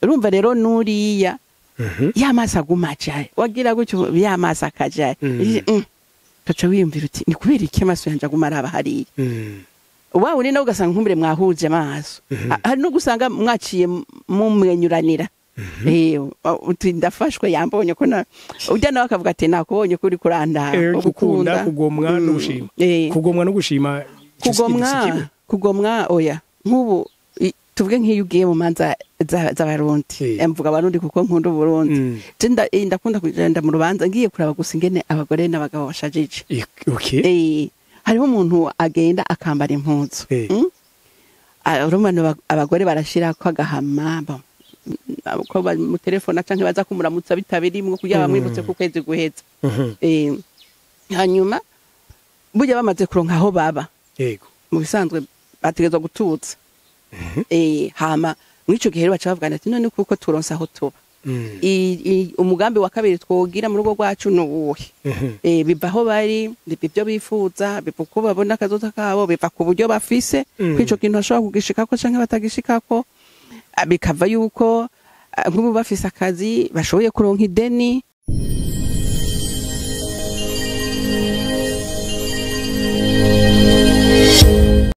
Urumva rero nuriya ya maso aguma ajaye, wagira gutyo ya maso akajaye, ugaca wiyumvira uti ni kubera iki amaso yanje aguma araba hariya? Wa wundi nawe ugasanga nkumbure mwahuje amaso. Hari no gusanga mwaciye mumwenyuranira. Uti ndafashwe, yambonye ko na ujya nawe akavuga ati nakubonye ko uri kuranda. Gukunda, kugomwa no gushima. Kugomwa no gushima. Kugomwa, kugomwa oya. Nk'ubu tuvuge nk'iyo ugiye mu manza z'Abarundi, mvuga Abarundi kuko nkunda Uburundi. Je ndakunda kugenda mu rubanza ngiye kuraba gusa ingene abagore n'abagabo bashajije. Hariho umuntu agenda akambara impuzu. Urumva abagore barashira ko agahama ko mu telefone canke baza kumuramutsa bitabirimwo kugira bamwibutse ku kwezi guheza. Hanyuma burya bamaze kuronka aho baba. Mu bisanzwe bategerezwa gututsa. Hama mw'ico gihe baca bavugana ati none kuko turonsa aho tuba, umugambi wa kabiri twogira mu rugo rwacu ni uwuhe? Biva aho bari, biva ibyo bifuza, biva uko babona akazoza kabo, biva ku buryo bafise kw'ico kintu bashobora kugishikako canke batagishikako, bikava yuko nk'ubu bafise akazi bashoboye kuronka ideni.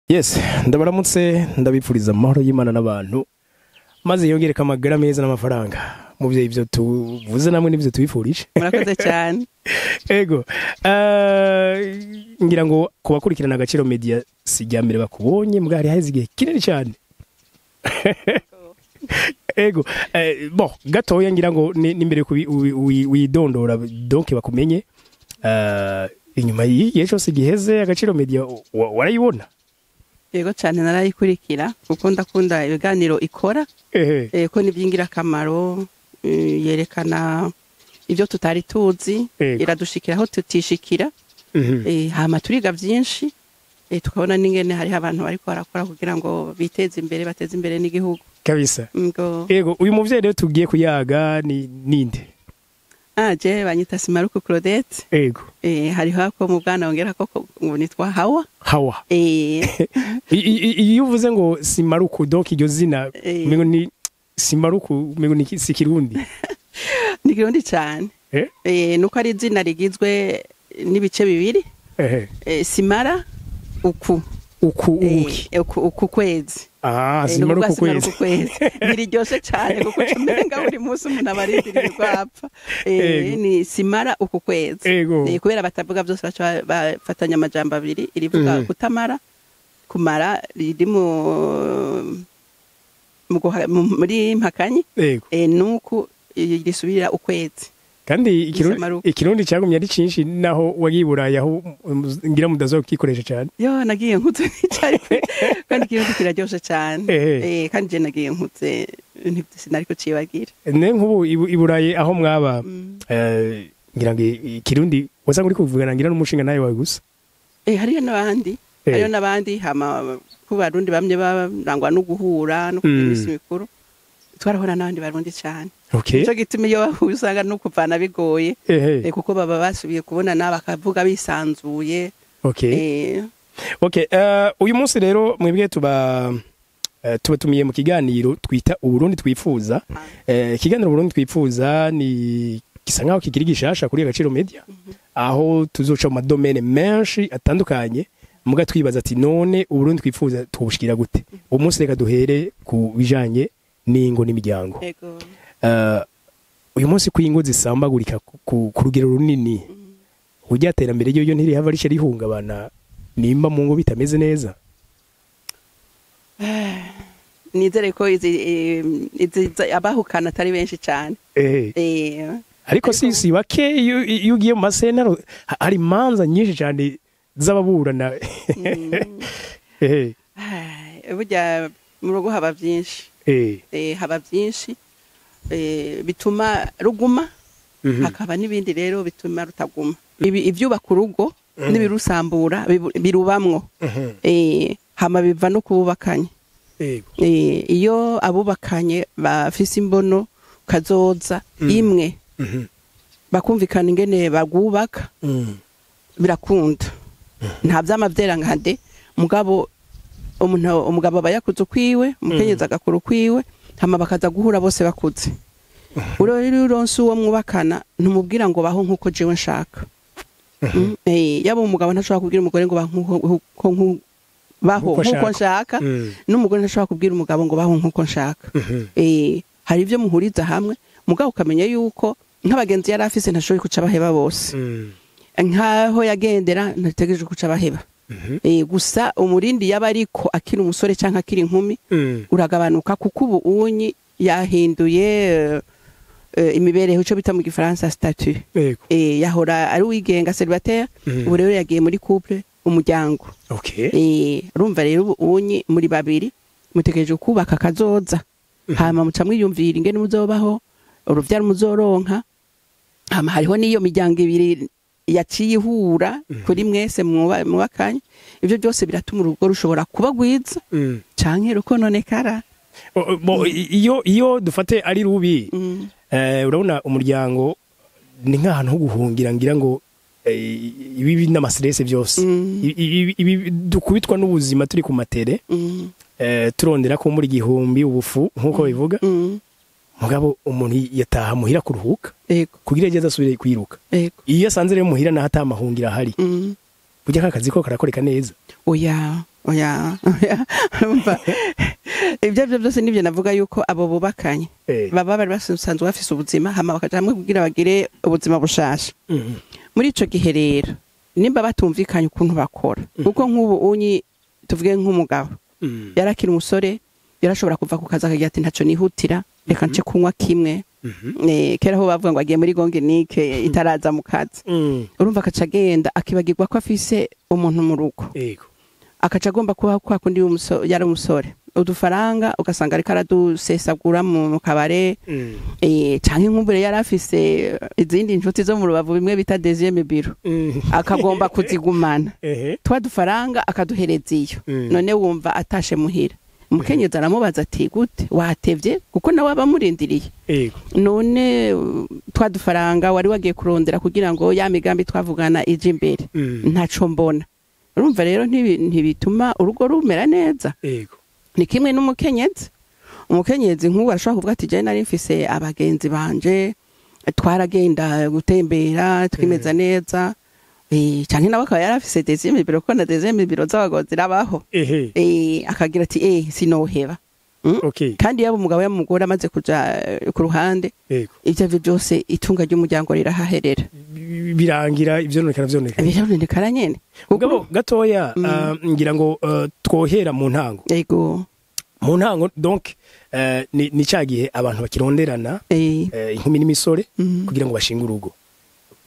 Yes, ndabaramutse, ndabipfuriza amahoro y'Imana n'abantu, maze yongereka amagara meza n'amafaranga. Muvyeyi, ivyo tuvuze namwe nivyo tubifurije. Murakoze cyane. Ego, ngira ngo kubakurikirana Agaciro Media si irya mbere bakubonye, mbwa hari haheze igihe kinini cyane. Ego, bon, gatoya ngira ngo ni imbere widondora donc bakumenye. Inyuma y'igihe cyose giheze Agaciro Media warayibona? Yego cyane, narayikurikira kuko ndakunda ibiganiro ikora, ko ni iby'ingirakamaro, yerekana ibyo tutari tuzi, iradushikira aho tutishikira. Hama turiga byinshi, tukabona n'ingene hariho abantu bariko barakora kugira ngo biteze imbere, bateze imbere n'igihugu. Kabisa. Ego, uyu muvyeyi rero tugiye kuyaga ni ninde? Je banyita Simaruku Claudette. Hariho ako mu bwana wongera ko ngo nitwa Hawa. Hawa. Iyo uvuze ngo Simaruku, donc iryo zina umengo ni Simaruku, umengo ni si Kirundi. Ni Kirundi cyane. Nuko ari izina rigizwe n'ibice bibiri. Simara uku. Uku uki. Uku kwezi. Simaruku kwezi. Kwezi. Biriryoshe cyane kuko umenga buri munsi umuntu aba arindiriye ko apfa. Ni Simara uku kwezi. Kubera batavuga byose baca bafatanya amajambo abiri, irivuga kutamara, kumara riri muri mpakanyi. Nuku risubira ukwezi. Kandi ikirundi cyagumye ari cinshi naho wagiye Buraya, aho ngira mudazokikoresha cyane. Yo nagiye nkuze nicari, kandi ikirundi kiraryoshe cyane. Kandi je nagiye nkuze sinariko cibagira. Ne nkubu i Burayi aho mwaba, ngira ngo ikirundi wasanga uri kuvugana ngira n'umushinga nawe wawe gusa. Hariyo n'abandi. Hariyo n'abandi, hama ku Barundi bamye barangwa no guhura no kugira imisi mikuru. Twarahora n'abandi Barundi cyane. Nico gituma iyo bahuye usanga no kuvana bigoye, kuko baba basubiye kubona bakavuga bisanzuye. Uyu munsi rero mwebwe tuba tubatumiye mu kiganiro twita Uburundi twifuza. Ikiganiro Uburundi twifuza ni gisa nkaho kikiri gishasha kuri Agaciro Media, aho tuzoca mu madomene menshi atandukanye, muga twibaza ati none Uburundi twifuza tubushikira gute? Uyu munsi reka duhere ku bijanye n'ingo n'imiryango. Uyu munsi ku ingo zisambagurika ku rugero runini, urya terambere ryo ntirihava rice rihungabana nimba mu ngo bitameze neza. Nizere ko izi abahukana atari benshi cyane. Ariko si bake, iyo ugiye mu masentare hari imanza nyinshi cyane z'ababurana. Burya mu rugo haba byinshi. Haba byinshi bituma ruguma, hakaba n'ibindi rero bituma rutaguma. Ibyubaka urugo n'ibirusambura birubamwo. Hama biva no kububakanye. Iyo abubakanye bafise imbono kazoza imwe, bakumvikana ingene bagubaka, birakunda. Nta vyama vyera nkande, mugabo umuntu umugabo aba yakuze ukwiwe, umukenyezi agakura ukwiwe, Hama bakaza guhura bose bakuze. Rero uronse uwo mwubakana, ntumubwira ngo baho nk'uko jewe nshaka. Yaba umugabo ntashobora kubwira umugore ngo baho baho nk'uko nshaka, n'umugore ntashobora kubwira umugabo ngo baho nk'uko nshaka. Hari ibyo muhuriza hamwe, mugabo ukamenya yuko nk'abagenzi yari afise ntashoboye kuca baheba bose, nkaho yagendera ntategereje kuca baheba. Gusa umurindi yaba ariko akiri umusore cyangwa akiri inkumi uragabanuka, kuko ubu unyi yahinduye imibereho, ico bita mu gifaransa statut. Yahora ari uwigenga, célibataire, ubu rero yagiye muri couple, umuryango. Urumva rero ubu unyi muri babiri mutegereje kubaka kazoza, hama muca mwiyumvira ingene muzobaho, uruvyaro muzoronka. Hama hariho n'iyo miryango ibiri yaciye ihura kuri mwese mwubakanye. Ivyo byose biratuma urugo rushobora kuba rwiza canke rukononekara. Iyo dufate ari rubi, urabona umuryango ni nk'ahantu ho guhungira, ngira ngo ibi n'ama stress byose, ibi dukubitwa n'ubuzima turi ku matere, turondera ko muri igihumbi ubufu nk'uko bivuga. Mugabo umuntu yataha muhira kuruhuka kugira ejo azasubire kwiruka. Iyo asanze rero muhira naho atamahungira ahari, burya ka kazi ko karakoreka neza? Oya, oya, urumva ibyo aribyo byose nibyo navuga, yuko abo bubakanye baba bari basanzwe bafise ubuzima, hama bakaja hamwe kugira bagire ubuzima bushasha. Muri ico gihe rero, nimba batumvikanye ukuntu bakora, kuko nk'ubu unyi tuvuge nk'umugabo yarakiri umusore, yarashobora kuva ku kazi akagira ati: "Ntaco nihutira, reka nce kunywa kimwe." Kera ho bavuga ngo agiye muri gongenike itaraza mu kazi. Urumva akaca agenda akibagirwa ko afise umuntu mu rugo. Akaca agomba kuba kwa kundi yari umusore, udufaranga ugasanga ariko aradusesagura mu kabare, canke nkumbure yari afise izindi nshuti zo mu Rubavu, bimwe bita deuxième bureau, akagomba kuzigumana, twa dufaranga akaduhereza iyo. None wumva atashe muhira, umukenyezi aramubaza ati: "Gute watevye?" Kuko nawe aba amurindiriye. "None twa dufaranga wari wagiye kurondera kugira ngo ya migambi twavugana ije imbere, ntaco mbona." Urumva rero ntibituma urugo rumera neza. Ni kimwe n'umukenyezi. Umukenyezi nk'ubu arashobora kuvuga ati: "Jewe nari mfise abagenzi banje, twaragenda gutembera, twimeza neza." Canke nawe akaba yarafise deuxième bureau, kuko na deuxième bureau z'abagabo zirabaho. Akagira ati: "Sinoheba." Kandi yaba umugabo, yaba umugore amaze kuja ku ruhande, ivyo arivyo byose itunga ry'umuryango rirahaherera. Birangira ivyononekara vyononekara. Birononekara nyene. Mugabo gatoya, ngira ngo twohera mu ntango. Mu ntango donc, ni ca gihe abantu bakironderana, inkumi n'imisore, kugira ngo bashinge urugo.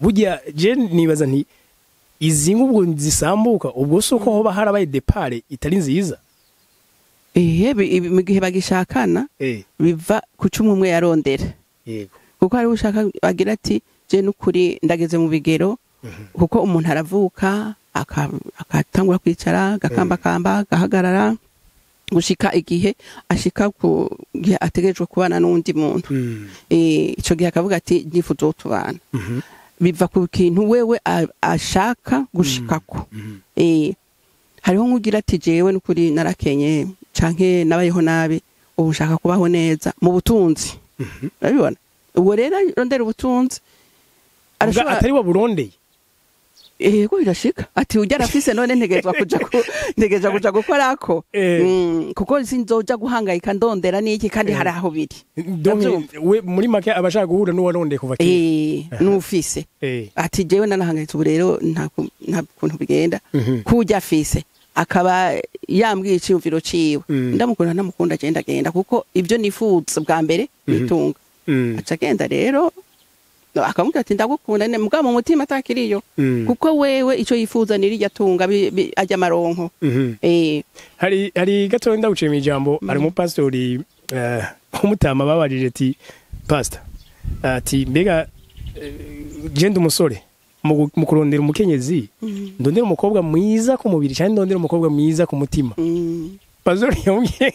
Burya je nibaza nti izi ngubwo zisambuka, ubwo si uko hoba harabaye départ itari nziza? Ehe, mu gihe bagishakana, biva ku cumi umwe yarondera, kuko hariho ushaka agira ati: "Je n'ukuri ndageze mu bigero." Kuko umuntu aravuka, akatangura kwicara, agakambakamba, agahagarara, gushika igihe ashika ku gihe ategerejwe kubana n'undi muntu. Ico gihe akavuga ati: "Nyifuza uwo tubana." Biva ku kintu wewe ashaka gushikako. Hariho nk'ugira ati: "Jewe n'ukuri narakenye canke nabayeho nabi, ubu nshaka kubaho neza mu butunzi." Urabibona, uwo rero arondera ubutunzi. Ubwa Arashobora atari wa burondeye. Yego, birashika ati: "Ujya arafise, none ntegerezwa kuja gukorako, kuko sinzoja guhangayika ndondera n'iki kandi hari aho biri." Donc Ndavyumva. we muri make abashaka guhura n'uwarondeye kuva kera. N'ufise ati: "Jewe nanahangayitse, ubu rero nta kuntu bigenda." Kujya afise akaba yambwiye iciyumviro ciwe, ndamukunda ntamukunda, agenda agenda, kuko ibyo nifuza bwa mbere nitunga. Aca agenda rero akamubwira ati: "Ndagukunda," mugabo mu mutima atakiriyo, kuko wewe ico yifuza ni rirya tunga, arya maronko. Hari gatoya ndaguciye mu ijambo. Hari umupasitori w'umutama babajije ati: "Pastor," ati, "mbega je ndi umusore, mu kurondera umukenyezi, ndondera umukobwa mwiza ku mubiri cyangwa ndondera umukobwa mwiza ku mutima?" Pastori yamubwiye,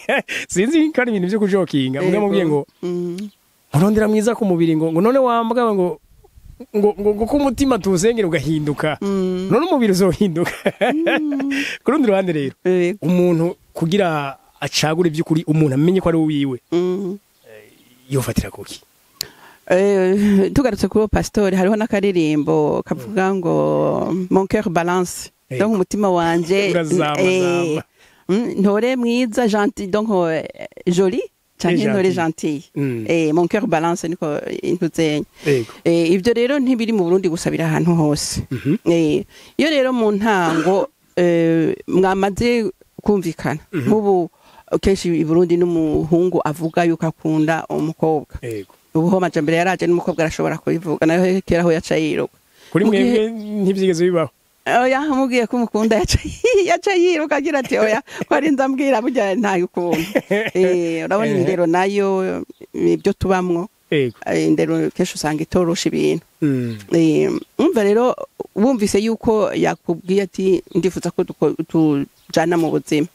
sinzi ko ari ibintu byo kujokinga, mbwa mubwiye ngo murondera mwiza ku mubiri, ngo none wambwa ngo ko umutima tuwusengera ugahinduka, none umubiri uzohinduka? Ku rundi ruhande rero, umuntu kugira acagure by'ukuri, umuntu amenye ko ari uwiwe, yofatira kuki? Tugarutse kuri uwo pasitori, hariho n'akaririmbo kavuga ngo "Mon cœur balance", donc umutima wanje Urazama, zama. Ntore mwiza, gentil, donc joli canke ntore gentil. Gentil. Mon cœur balance, niko intuzenya. Ibyo rero ntibiri mu Burundi gusa, biri ahantu hose. Iyo rero mu ntango mwamaze kumvikana, nk'ubu kenshi i Burundi n'umuhungu avuga yuko akunda umukobwa. Ubu ho amajambere yaraje, n'umukobwa arashobora kubivuga, nayo kera aho yaca yiruka. Kuri mwebwe ntibyigeze bibaho? Oya, amubwiye ko umukunda yaca yiruka agira ati: "Oya, ko ari ndambwira burya ntayo ukuntu." Urabona, indero nayo ibyo tubamwo, indero kenshi usanga itorosha ibintu. Umva rero, wumvise yuko yakubwiye ati: "Ndifuza ko tujana mu buzima",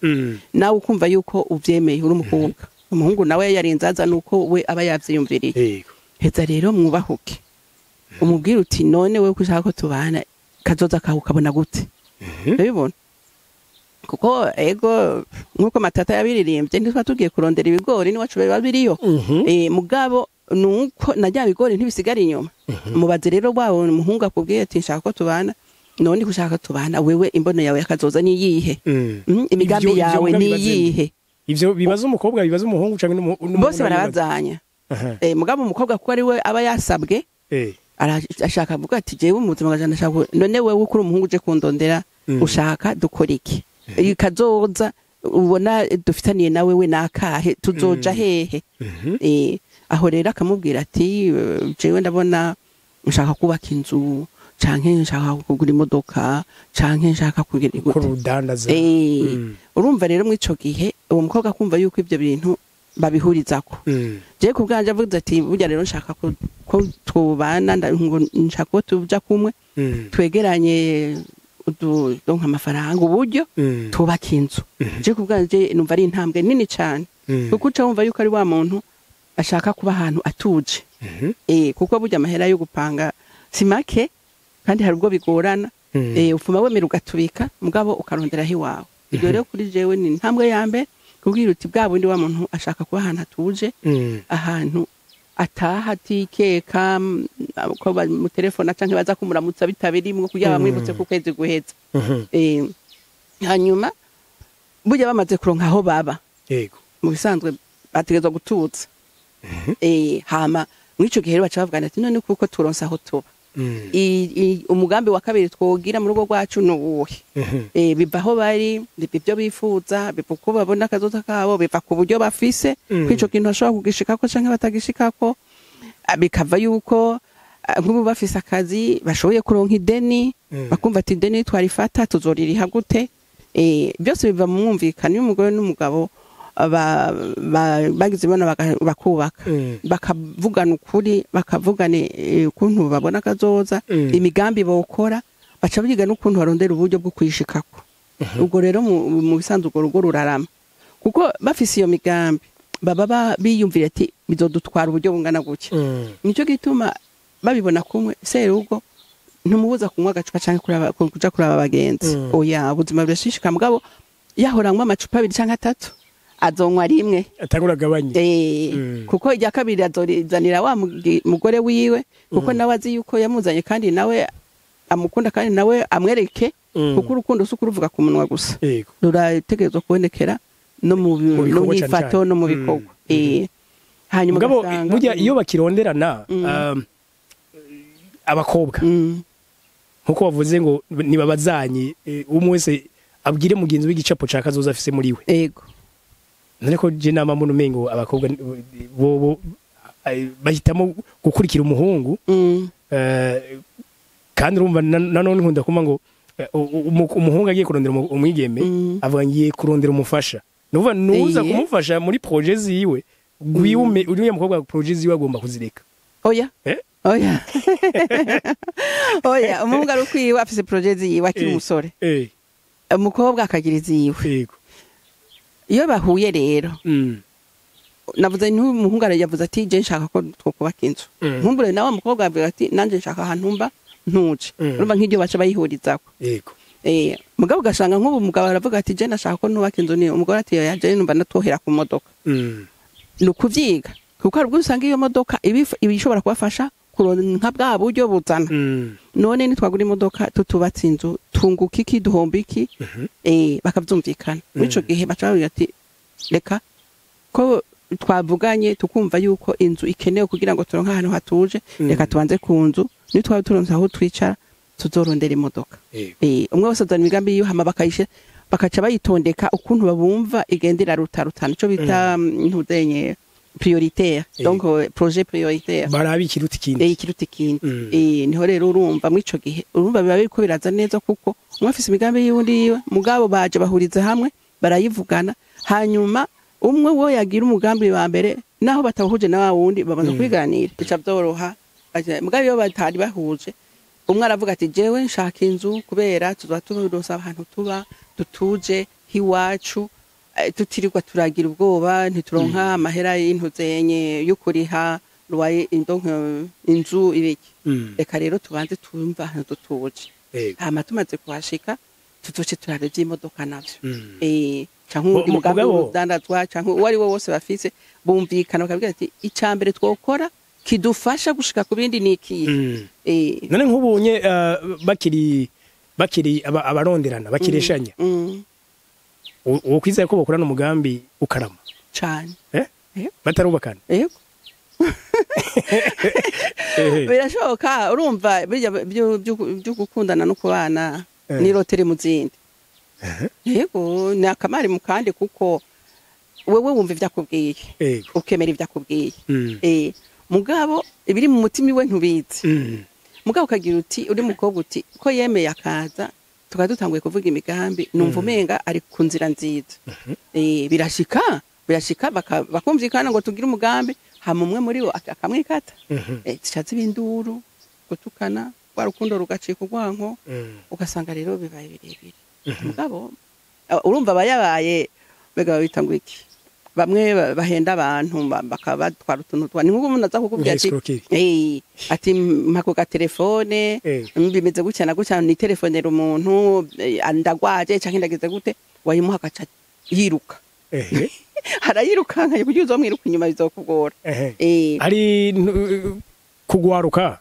nawe ukumva yuko uvyemeye uri umukobwa, umuhungu nawe yarinze aza nuko we aba yavyiyumviriye. Heza rero mwubahuke, umubwire uti: "None wewe ko ushaka ko tubana, kazoza kawe ukabona gute?" Urabibona, kuko ego, nk'uko Matata yabiririmbye, ntitwa tugiye kurondera ibigori n'iwacu biba biriyo. Mugabo nuko na rya bigori ntibisigara inyuma. Mubaze rero, wawe umuhungu akubwiye ati: "Nshaka ko tubana", none ko ushaka tubana, wewe imbono yawe yakazoza ni iyihe? Imigambi Ivyo yawe muga ni bibaze nde? iyihe? Ivyo bibaza umukobwa, bibaza umuhungu, canke n'umuhungu Bose nawe bibaza? barabazanya. Mugabo umukobwa kuko ari we aba yasabwe, ashaka kuvuga ati: "Jewe mu buzima bwanje ndashaka none wewe ukuri umuhungu uje kundondera, ushaka dukora iki? Iyi kazoza ubona dufitaniye nawe we nakahe? Tuzoja hehe?" Aho rero akamubwira ati: "Jewe ndabona nshaka kubaka inzu, canke nshaka kugura imodoka, canke nshaka kugira gukora gute." Urudandaza. Urumva rero, muri ico gihe uwo mukobwa akumva yuko ivyo bintu babihurizako. Jewe ku bwanje avuze ati: "Burya rero nshaka ko tubana, ngo nshaka ko tuja kumwe, twegeranye donc amafaranga, uburyo, twubaka inzu", je ku bwanje numva ari intambwe nini cane, kuko uca wumva yuko ari wa muntu ashaka kuba ahantu atuje. Kuko burya amahera yo gupanga si make, kandi hari ubwo bigorana. Ufuma wemera ugatubika, mugabo ukaronderaho iwawe. Ibyo rero kuri jewe ni intambwe ya mbere, kubwira uti bwa bundi wa muntu ashaka kuba ahantu atuje, ahantu ataha atikeka ko bamutelefona canke baza kumuramutsa bitabirimwo, kugira bamwibutse ku kwezi guheza. Hanyuma burya bamaze kuronka aho baba, mu bisanzwe bategerezwa gutuza. Hama mw'ico gihe rero baca bavugana ati: "None kuko turonse aho tuba, umugambi wa kabiri twogira mu rugo rwacu ni uwuhe?" Biva aho bari, biva ibyo bifuza, biva uko babona akazoza kabo, biva ku buryo bafise, ko ico kintu bashobora kugishikako canke batagishikako. Bikava yuko nk'ubu bafise akazi, bashoboye kuronka ideni, bakumva ati: "Ideni twarifata tuzoririha gute?" Byose biva mu mwumvikano. Iyo umugore n'umugabo bagize ibona bakubaka, bakavugana ukuri, bakavugana ukuntu babona akazoza, imigambi bokora, baca biga n'ukuntu barondera uburyo bwo kuyishikako. Ubwo rero mu bisanzwe urwo rugo rurarama, kuko bafise iyo migambi, baba biyumvira ati: "Bizodutwara uburyo bungana gutya." Nicyo gituma babibona kumwe. Serugo ntumubuza kunywa agacupa canke kuja kuraba abagenzi. Oya, ubuzima burashishika, mugabo yahora anywa amacupa abiri canke atatu, azonywa rimwe. Atangura agabanye. Kuko irya kabiri azorizanira wa mugore wiwe, kuko nawe azi yuko yamuzanye, kandi nawe amukunda, kandi nawe amwereke, kuko urukundo si ukuruvuga ku munwa gusa, rurategerezwa kubonekera no mu Mu no bikorwa cane nyifato cane. no mu bikorwa. Hanyuma Mugabo ugasanga burya iyo bakironderana, abakobwa, nkuko bavuze ngo nibabazanye, umwe wese abwire mugenzi w'igicapo ca kazoza afise muri we. None ko je nama mbona umengo abakobwa bobo bahitamo gukurikira umuhungu, kandi urumva nanone nkunda kumva ngo umuhungu agiye kurondera umwigeme, avuga: "Ngiye kurondera umufasha." Nuvuga nuza kumufasha muri projet ziwe gwiume, uriya mukobwa projet ziwe agomba kuzireka. Oya. Eh? Oya, oya, umuhungu ari ukwiwe, afise projet ziwe akiri umusore, umukobwa akagira iziwe. Iyo bahuye rero, navuze n'umuhungu yavuze ati: "Je nshaka ko twokubaka inzu." Nkumbure nawe mukobwa avuga ati: "Nanje nshaka ahantu mba ntuje." Urumva nk'iryo baca bayihurizako. Mugabo ugasanga nk'ubu umugabo aravuga ati je nashaka ko nubaka inzu, ni umugore ati oya, je numva natohera ku modoka. Ni ukuvyiga, kuko hari ubwo usanga iyo modoka iba ishobora kubafasha kuronka bwa buryo buzana. None nitwagura imodoka tutubatse inzu, tunguka iki, duhomba iki? Bakavyumvikana. Muri ico gihe baca babwira ati reka ko twavuganye tukumva yuko inzu ikenewe kugira ngo turonke ahantu hatuje, reka tubanze ku nzu, nitwaba turonse aho twicara tuzorondera imodoka. Umwe wese azana imigambi yiwe, hama bakayishira, bakaca bayitondeka ukuntu babumva igenda irarutarutana, ico bita ntuzenye prioritaire, donc projet prioritaire. Baraba ikiruta ikindi. Ikiruta ikindi. Niho rero urumva muri ico gihe urumva biba biriko biraza neza, kuko umwe afise imigambi yiwe, undi yiwe, mugabo baje bahuriza hamwe barayivugana, hanyuma umwe wo yagira umugambi wa mbere, naho batawuhuje na wa wundi, babanza kubiganira, bica byoroha. Mugabo iyo batari bahuje, umwe aravuga ati jewe nshaka inzu kubera tuzoba turonse ahantu tuba dutuje hiwacu, tutirirwa turagira ubwoba ntituronka amahera y'intuzenye yo kuriha loyer, indonke inzu ibiki. Reka rero tubanze tumva ahantu dutuje, hama tumaze kuhashika tuzoce turaba ivy'imodoka navyo. Canke uwundi mugambi w'urudandazwa canke uwo ari wo wose bafise, bumvikana bakabwira ati ica mbere twokora kidufasha gushika ku bindi ni ikihe. None nk'ubunye bakiri abaronderana bakireshanya, uwo kwizeye ko bakorana umugambi ukarama? Cane. Eh? Batarubakana? Yego. Birashoboka. Urumva birya byo gukundana no kubana ni loterie mu zindi. Yego, ni akamari mu kandi, kuko wewe wumva ivyo akubwiye, ukemera ivyo akubwiye. Mugabo ibiri mu mutima iwe ntubizi. Mugabo ukagira uti uri mukobwa, uti ko yemeye akaza tukaba dutanguye kuvuga imigambi, numva umenga ari ku nzira nziza. Birashika bakumvikana ngo tugire umugambi, hama umwe muri bo akamwikata. Zica ziba induru, gutukana, rwa rukundo rugacika urwanko, ugasanga rero bibaye birebire. Mugabo urumva aba yabaye mbega babita ngo iki, bamwe bahenda abantu bakabatwara utuntu twa ni nk'uko umuntu aza kukubwira ati Escroquerie. Ati mpa ku gatelefone, bimeze gutya na gutya, ni telefonera umuntu, ndagwaje canke ndagize gute, wayimuha agaca yiruka. Arayirukanka kugira uzomwiruka inyuma bizokugora. Ari kugwaruka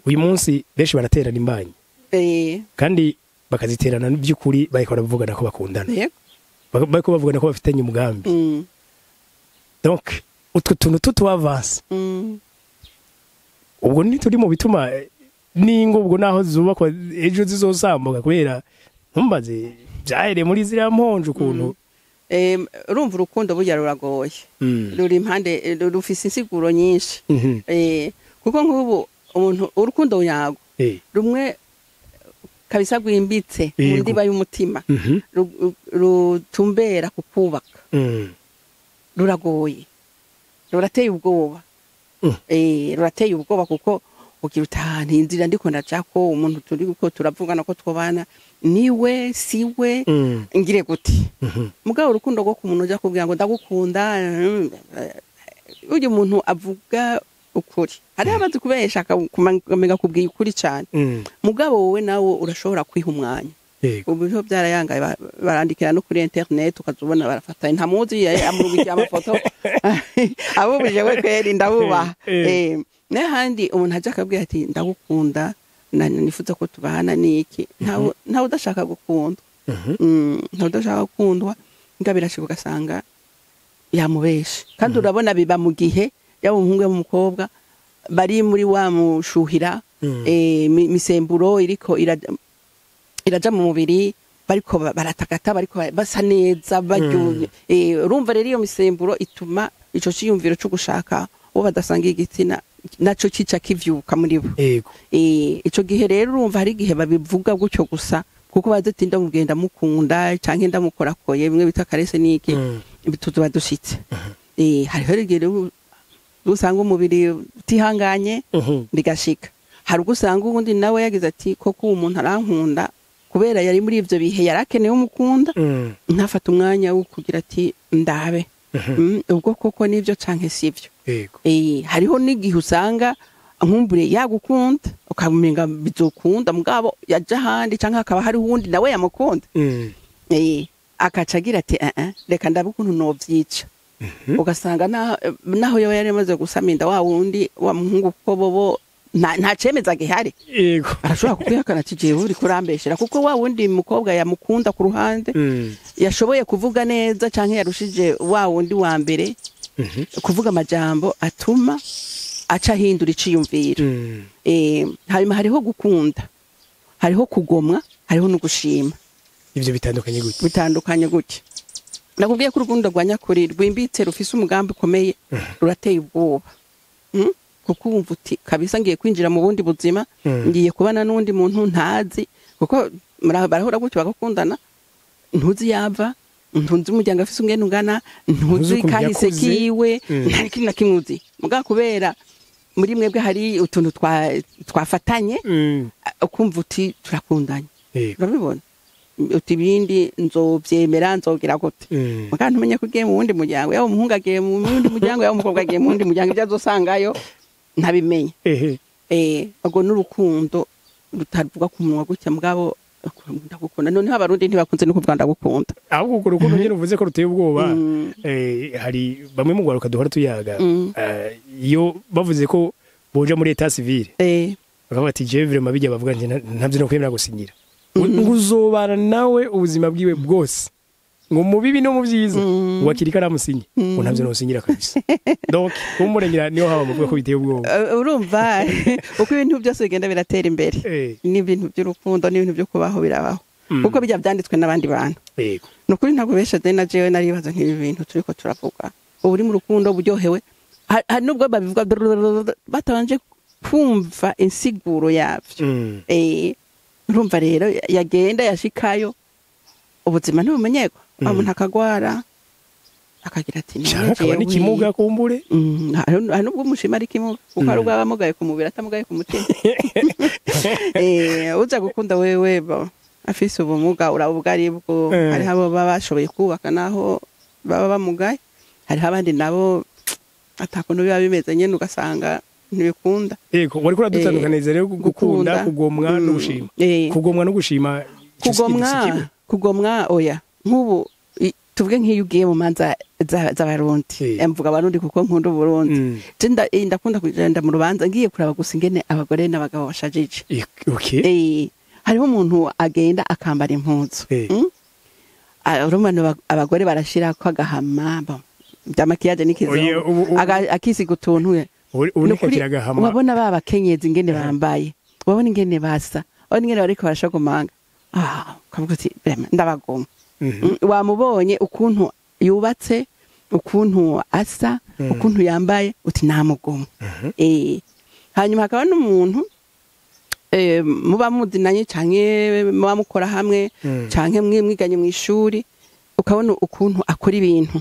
uyu munsi benshi baraterana imbanyi, kandi bakaziterana by'ukuri bariko baravugana ko bakundana, bariko bavugana ko bafitanye umugambi. Donc utwo tuntu tutu avance, ubwo ntituri mu bituma n'ingo ubwo naho zubakwa ejo zizosambuka, kubera ntumbaze byahereye muri ziriya mponje ukuntu. Urumva urukundo burya ruragoye, ruri impande, rufise insiguro nyinshi. Kuko nk'ubu umuntu urukundo nyago rumwe kabisa rwimbitse mu ndiba y'umutima, rutumbera ku kubaka, ruragoye, rurateye ubwoba. Rurateye ubwoba kuko ugira utahana inzira ndiko ndajako, umuntu turi ko turavugana ko twobana niwe siwe, ngire gute? Mugabo urukundo rwo ku muntu ujya kubwira ngo ndagukunda, urya umuntu avuga ukuri, hariho abazi kubesha akamenya kubwira ukuri cyane. Mugabo wowe nawe urashobora kwiha umwanya. Ubu biho byarayangaye, barandikira no kuri internet, ukazubona barafatanya ntamuzi, amurungikiye amafoto. Abubuje we kweri ndabubaha. N'ahandi umuntu aje akabwira ati ndagukunda, nifuza ko tubana niki, ntawe udashaka gukundwa. Ntawe udashaka gukundwa. Nga birashika ugasanga yamubeshe, kandi urabona biba mu gihe yaba umuhungu yaba umukobwa bari muri wa mushuhira, misemburo iriko iraja mu mubiri, bariko baratakata, bariko basa neza baryoye. Urumva rero iyo misemburo ituma ico ciyumviro co gushaka uwo badasangiye igitsina naco cica kivyuka muri bo. Ico gihe rero urumva hari igihe babivuga gutyo gusa kuko bazi ati ndamugenda mukunda canke ndamukorakoye, bimwe bita caresse niki, tuzoba dushitse. Hariho igihe rero usanga umubiri utihanganye, bigashika. Hari ubwo usanga uwundi nawe yagize ati koko uwo muntu arankunda, kubera yari muri ivyo bihe yarakeneye umukunda, ntafata umwanya wo kugira ati ndabe, ubwo koko nivyo canke sivyo. Hariho n'igihe usanga Nkumbure yagukunda ukamenga bizokunda, mugabo yaja ahandi canke hakaba hari uwundi nawe yamukunda, akaca agira ati reka ndabe ukuntu novyica. Ugasanga naho yoba yari amaze gusama inda wa wundi wa muhungu, kuko bobo nta cemeza gihari. Arashobora kukwihakana ati jewe uri kurambeshera, kuko wa wundi mukobwa yamukunda ku ruhande, yashoboye kuvuga neza canke yarushije wa wundi wa mbere kuvuga amajambo atuma aca ahindura iciyumviro. Hanyuma hariho gukunda, hariho kugomwa, hariho no gushima. Ivyo bitandukanye gute? Bitandukanye gutya. Nakubwiye ko urukundo rwa nyakuri rwimbitse rufise umugambi ukomeye rurateye ubwoba, kuko wumva uti kabisa ngiye kwinjira mu bundi buzima, ngiye kubana n'undi muntu ntazi, kuko barahora gutyo bagakundana, ntuzi yava, ntuzi umuryango afise ungene ungana, ntuzi ukuntu kahise yakuze. kiwe, nta kintu na kimwe uzi. Mugabo kubera muri mwebwe hari utuntu twafatanye, ukumva uti turakundanye. Urabibona uti ibindi nzovyemera, nzogira gute. Mugabo ntumenye ko ugiye mu wundi muryango, yaba umuhungu agiye mu wundi muryango, yaba umukobwa agiye mu wundi muryango, ibyo azosangayo ntabimenye. Ubwo n'urukundo rutavuga ku munwa gutya, mugabo ndagukunda. Noneho Abarundi ntibakunze no kuvuga ndagukunda. Ahubwo urwo rukundo nyine uvuze ko ruteye ubwoba, hari bamwe mu rwaruka duhora tuyaga, iyo bavuze ko boja muri état civil, bakavuga ati jewe vraiment bijya bavuga nti ntavyo no kwemera gusinyira, ngo uzobana nawe ubuzima bwiwe bwose, ngo mu bibi no mu byiza, ngo akiri karamusinye, ngo ntavyo nosinyira kabisa. Donc umurengera niho haba muvuga ko biteye ubwoba. Urumva uko ibintu byose bigenda biratera imbere, n'ibintu by'urukundo n'ibintu byo kubaho birabaho, kuko bijya byanditswe n'abandi bantu. Ni ukuri ntabwo besha na jewe naribaza nk'ibi bintu turiko turavuga, ubu uri mu rukundo buryohewe, hari nubwo babivuga batabanje kumva insiguro yavyo. Urumva rero yagenda yashikayo, ubuzima ntibumenyerwa, umuntu akagwara akagira ati Canke akaba jewe- n'ikimuga kumbure. Hari nubwo umushima ari kimuga, kuko hari ubwo aba amugaye ku mubiri atamugaye ku mutima. Uza gukunda wewe bo afise ubumuga uraba ubwo ari bwo. Hariho abo baba bashoboye kubaka naho baba bamugaye, hariho abandi nabo atakuntu biba bimeze nyene, ugasanga ntibikunda. Yego, wariko uradutandukaniza rero gukunda, Gukunda. kugomwa no gushima. Kugomwa no gushima ico si Kugomwa, ikintu kimwe. kugomwa oya. Nk'ubu tuvuge nk'iyo ugiye mu manza z'Abarundi, mvuga Abarundi kuko nkunda Uburundi. Je ndakunda kugenda mu rubanza ngiye kuraba gusa ingene abagore n'abagabo bashajije. Hariho umuntu agenda akambara impuzu. Urumva abagore barashirako agahama, bon, bya maquillage Oye, n'ikizungu, akisiga utuntu. Ubu Ni ukuri, ni agahama. Wabona ba bakenyezi ingene bambaye, wabona ingene basa, wabona ingene bariko barashagomanga, ukavuga uti "Vraiment, ndabagoma." Wamubonye ukuntu yubatse, ukuntu asa, ukuntu yambaye, uti namugoma. Hanyuma hakaba n'umuntu muba muzinanye canke muba mukora hamwe, canke mwe mwiganye mu ishuri, ukabona ukuntu akora ibintu,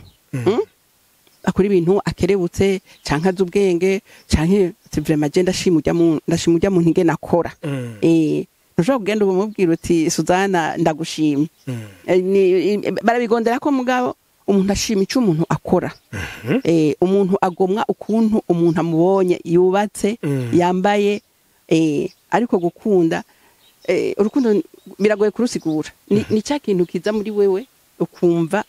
Akora ibintu akerebutse canke azi ubwenge, canke ati vraiment je ndashima urya muntu ingene akora. Ntushobora kugenda umubwira uti Suzana ndagushimye. Barabigondera ko mugabo umuntu ashima ico umuntu akora. Umuntu agomwa ukuntu umuntu amubonye yubatse, yambaye, ariko gukunda, urukundo biragoye kurusigura. Ni cya kintu kiza muri wewe ukumva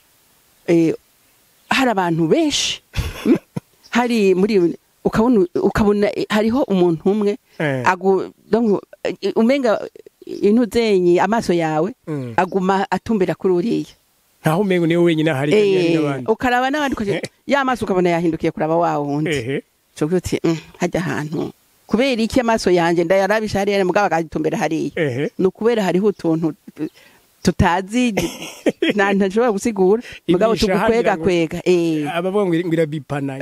hari abantu benshi, Hari muri ukabona hariho umuntu umwe donc, umenga intuzenyi amaso yawe aguma atumbera kuri uriya. Ntaho umengo niwe wenyine ahari kandi hari n'abandi. Ukaraba n'abandi ya maso ukabona yahindukiye kuraba wa wundi. Ucugira uti hajya ahantu kubera iki amaso yanje ndayarabisha hariya mugabo akagitumbera hariya? Ni ukubera hariho utuntu tutazi, nta ntashobora gusigura, mugabo Ibisha tugukwega hagira ngo- kwega. Abavuga ngo irabipana.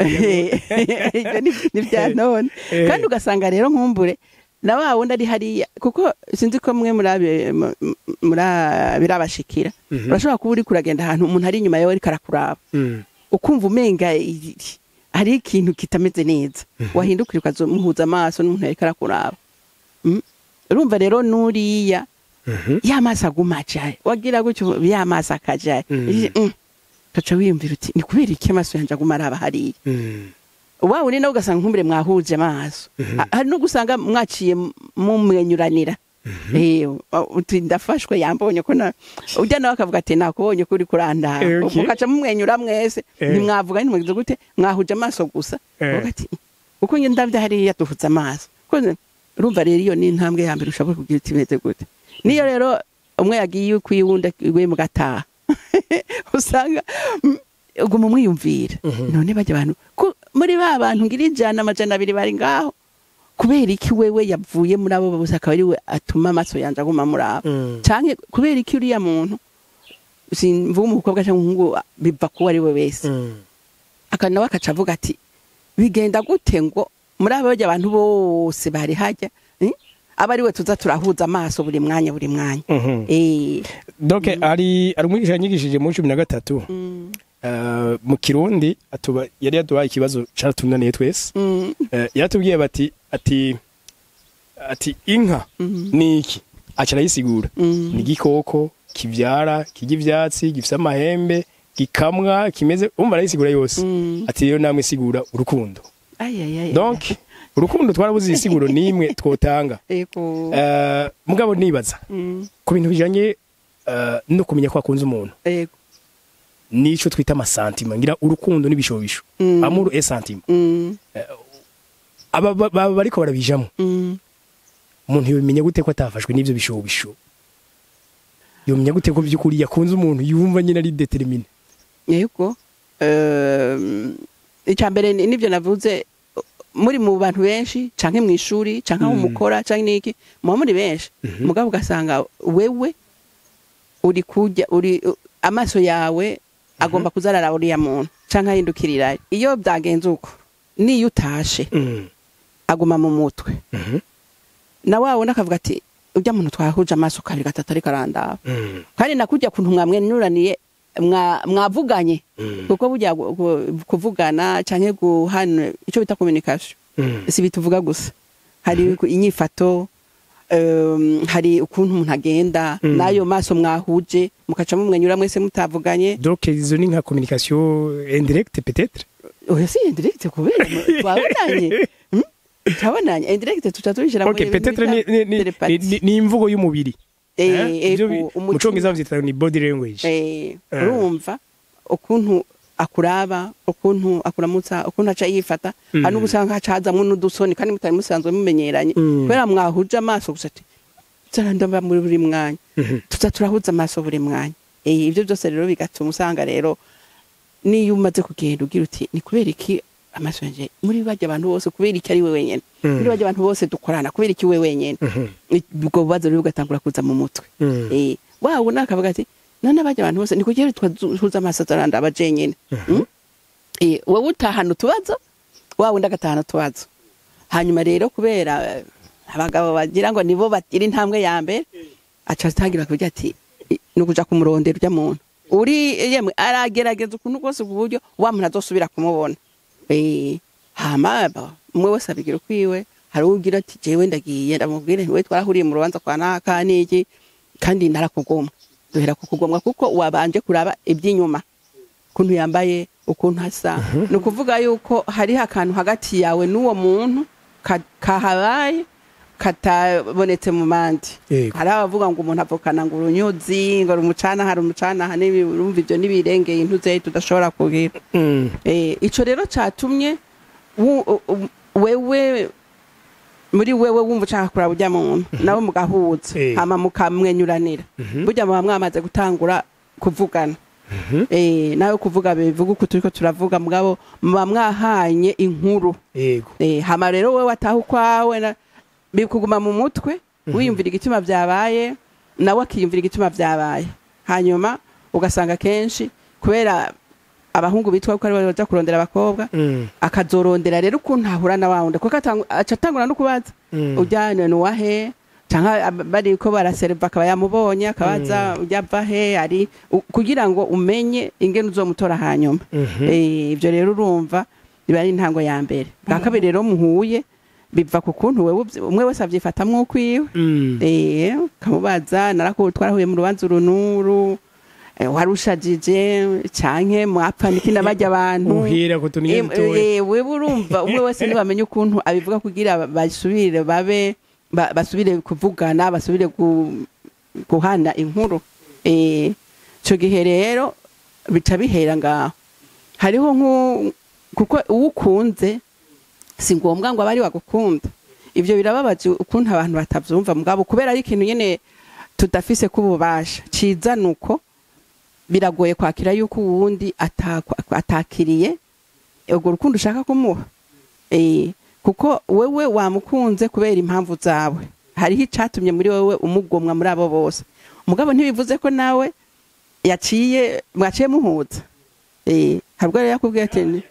Ibyo ni bya none. Kandi ugasanga rero nkumbure na wa wundi ari hariya, kuko sinzi ko mwe birabashikira, urashobora kuba uri kuragenda ahantu umuntu ari inyuma yawe ariko arakuraba, ukumva umenga hari ikintu kitameze neza, wahindukira ukamuhuza amaso n'umuntu ariko arakuraba. Urumva rero nuriya ya maso aguma ajaye, wagira gutyo ya maso akajaye, ugaca wiyumvira uti ni kubera iki amaso yanje aguma araba hariya? Wa wundi nawe ugasanga nkumbure mwahuje amaso. Hari no gusanga mwaciye mumwenyuranira. Uti ndafashwe yambonye ko na ujya nawe akavuga ati nakubonye ko uri kurandara. Mukaca mumwenyura mwese, ntimwavuga ntimwagize gute, mwahuje amaso gusa. Uvuga ati uko njye ndavye hariya duhuza amaso. Ko urumva rero iyo ni intambwe ya mbere ushobora kugira uti imeze gute. Niyo rero umwe yagiye kwiwunda iwe mugataha, usanga uguma umwiyumvira. None bajya abantu muri ba bantu ngira 100 200 bari ngaho, kubera iki wewe yavuye muri abo bose akaba ari we atuma amaso yanje aguma muri abo? Canke kubera iki uriya muntu, simvuga umukobwa canke umuhungu, biva kuba ari we wese, akana akaca avuga ati bigenda gute ngo muri abo bajya abantu bose bari hajya aba ari we tuza turahuza amaso buri mwanya buri mwanya. Donc ari umwigisha yanyigishije mu 13 mu Kirundi, atuba yari yaduhaye ikibazo caratunaniye twese. Yaratubwiye bati ati ati inka ni iki? Aca arayisigura. Ni igikoko kivyara, kirya ivyatsi, gifise amahembe, gikamwa, kimeze, umva arayisigura yose. Ati rero namwe sigura urukundo. Ay, ay, ay. Donc urukundo twarabuze isiguro nimwe twotanga. Mugabo nibaza ku bintu bijanye no kumenya ko akunze umuntu. Nico twita ama sentiments, ngira urukundo n'ibishobisho. Amour et sentiment. Aba bariko barabijamo. Umuntu yomenya gute ko atafashwe n'ivyo bishobisho? Yomenya gute ko byukuri yakunze umuntu yumva nyine ari déterminé? Yego. Icambere nivyo navuze, muri mu bantu benshi canke mu ishuri canke aho mukora canke niki, muba muri benshi, mugabo ugasanga wewe uri kujya uri amaso yawe agomba kuzarara uriya muntu canke ahindukirira. Iyo byagenze uko, niyo utashe aguma mu mutwe. Na wabona akavuga ati ujya muntu twahuje amaso kabiri gatatu ariko arandaba. Kandi nakujya kuntu mwamwenyuraniye, mwavuganye, kuko burya kuvugana canke guhana ico bita communication si bituvuga gusa, hari inyifato, hari ukuntu umuntu agenda, n'ayo maso mwahuje mukaca mumwenyura mwese mutavuganye. Donc izo ni nka communication indirecte peut-être? Oya, si indirecte kubera twabonanye. Twabonanye indirecte tuca tubishira muri peut-être ni imvugo y'umubiri. Mu Congereza bavyita ni body language. Urumva ukuntu akuraba, ukuntu akuramutsa, ukuntu aca yifata, hari n'ugusanga hacazamwo n'udusoni kandi mutari musanzwe mumenyeranye, kubera mwahuje amaso gusa ati turandamba muri buri mwanya, tuza turahuza amaso buri mwanya. Ibyo byose rero bigatuma usanga rero niyo umaze kugenda ugira uti ni kubera iki amaso yanje muri bajya abantu bose, kubera iki ari we wenyene, muri bajya abantu bose dukorana, kubera iki we wenyene? Ubwo bubazo rero bugatangura kuza mu mutwe. Wabona akavuga ati none bajya abantu bose ni kugira twahuza amaso turanda abajenyene. Wowe utahana utubazo, wa wundi agatahana utubazo. Hanyuma rero kubera abagabo bagira ngo nibo bagira intambwe ya mbere, aca atangira kuvuga ati ni ukuja kumurondera urya muntu uri yemwe, aragerageza ukuntu rwose ku buryo wa muntu azosubira kumubona. Hama umwe wese abigira ukwiwe. Hari ugira ati jewe ndagiye ndamubwire we twarahuriye mu rubanza kwa naka niki kandi narakugomwa. Duhera kukugomwa kuko wabanje kuraba iby'inyuma, ukuntu yambaye, ukuntu asa. Ni ukuvuga yuko hari akantu hagati yawe n'uwo muntu kahabaye katabonetse mu mandi. Hari abavuga ngo umuntu avukana ngo urunyuzi, ngo rumucana, hari umucana hanini, urumva ibyo nibirengeye intuze tudashobora kugira. Ico rero catumye wewe muri wewe wumva ushaka kuraba urya muntu, nawe mugahuza, hama mukamwenyuranira, burya muba mwamaze gutangura kuvugana. Nawe kuvuga bivuga uko turiko turavuga, mugabo muba mwahanye inkuru. Hama rero wewe wataha ukwawe bikuguma mu mutwe, wiyumvira igituma vyabaye, nawe akiyumvira igituma vyabaye. Hanyuma ugasanga kenshi kubera abahungu bitwa ko ari baja kurondera abakobwa, akazorondera rero ukuntu ahura na wawundi, kuko aca atangura no kubaza ujyane nuwahe, canke bari ko baraserva akaba yamubonye akabaza ujya ava he ari, kugira ngo umenye ingene uzomutora hanyuma. Ivyo rero urumva biba ari intango ya mbere. Bwa kabiri rero muhuye biva ku kuntu wewe umwe wese avyifatamwo ukwiwe. Kamubaza twarahuye mu rubanza urunuru, Warushajije canke mwapfa niki n'abajya abantu uhera kutunye dutoya. Wewe urumva umwe wese ntibamenye ukuntu abivuga kugira basubire babe basubire kuvugana, basubire guhana inkuru. Ico gihe rero bica bihera ngaho. Hariho kuko uwukunze si ngombwa ngo abari wagukunda. Ivyo birababaje ukuntu abantu batavyumva, mugabo kubera ari ikintu nyene tudafise kububasha ciza, nuko biragoye kwakira yuko uwundi atakiriye urwo rukundo ushaka kumuha. Kuko wewe wamukunze kubera impamvu zawe, hariho icatumye muri wewe umugomwa muri abo bose, mugabo ntibivuze ko nawe yaciye mwaciye muhuza. Harubwo rero yakubwiye ati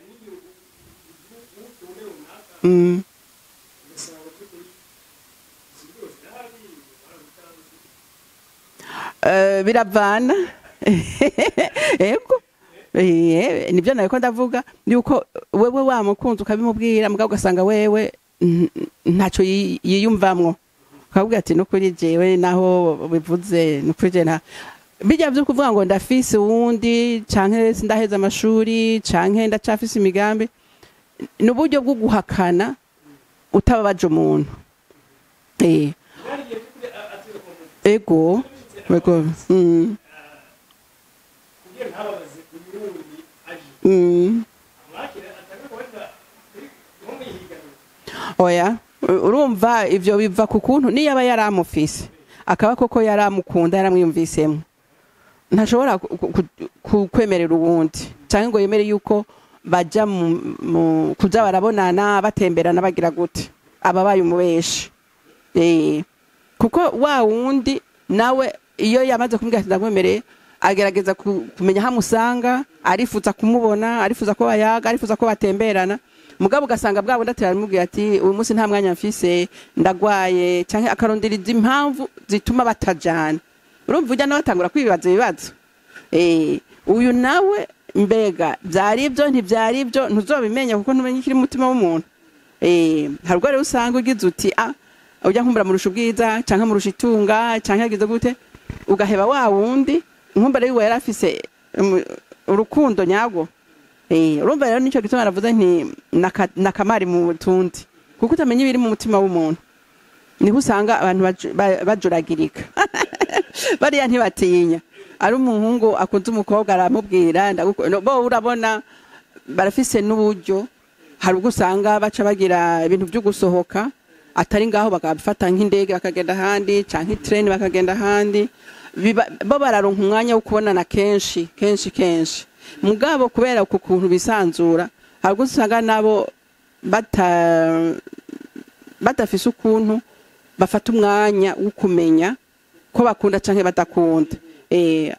biravana. Ego nibyo nariko ndavuga yuko wewe wamukunze ukabimubwira, mugabo ugasanga wewe ntaco yiyumvamwo, ukavuga ati nukuri jewe naho bivuze nukuri je nta bijya byo kuvuga ngo ndafise uwundi canke sindaheza amashuri canke ndacafise imigambi, ni uburyo bwo guhakana utababaje umuntu. Ego ego Oya, urumva ivyo biva ku kuntu niyo aba yaramufise akaba koko yaramukunda yaramwiyumvisemo, ntashobora kwemerera uwundi canke ngo yemere yuko baja kuja barabonana batemberana bagira gute, ababaye umubeshi. Kuko wa wundi nawe iyo yamaze kumubwira ati ndakwemereye, agerageza kumenya aho amusanga, arifuza kumubona, arifuza ko bayaga, arifuza ko batemberana, mugabo ugasanga bwa wundi aramubwira ati uyu munsi nta mwanya mfise, ndagwaye, canke akaronderiza impamvu zituma batajana. Urumva ujya nawe atangura kwibaza ibibazo. Uyu nawe mbega byari ibyo ntibyari ibyo ntuzobimenya kuko ntumenye ikiri mu mutima w'umuntu. Hari ubwo rero usanga ugize uti ujya nkumbura murusha ubwiza canke murusha itunga canke yagize gute, ugaheba wa wundi nkumbura yiwe yarafise urukundo nyarwo. Urumva rero nico gituma naravuze nti nakamari mu tundi, kuko utamenya ibiri mu mutima w'umuntu, niho usanga abantu bajuragirika. Bariya ntibatinya, ari umuhungu akunze umukobwa aramubwira bo urabona barafise n'uburyo, hari ubwo usanga baca bagira ibintu byo gusohoka atari ngaho, bakabifata nk'indege bakagenda ahandi canke train bakagenda ahandi, bo bararonka umwanya wo kubonana kenshi kenshi kenshi. Mugabo kubera ku kuntu bisanzura, hari ubwo usanga nabo badafise ukuntu bafata umwanya wo kumenya ko bakunda canke badakunda.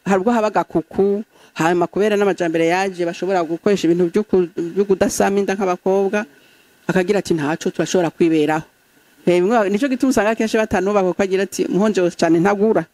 Hari ubwo haba gakuku, hanyuma kubera n'amajambere yaje bashobora gukoresha ibintu byo kudasama inda nk'abakobwa, akagira ati ntaco turashobora kwiberaho. Nico gituma usanga kenshi batanuba kuko agira ati muhonje cyane ntagura.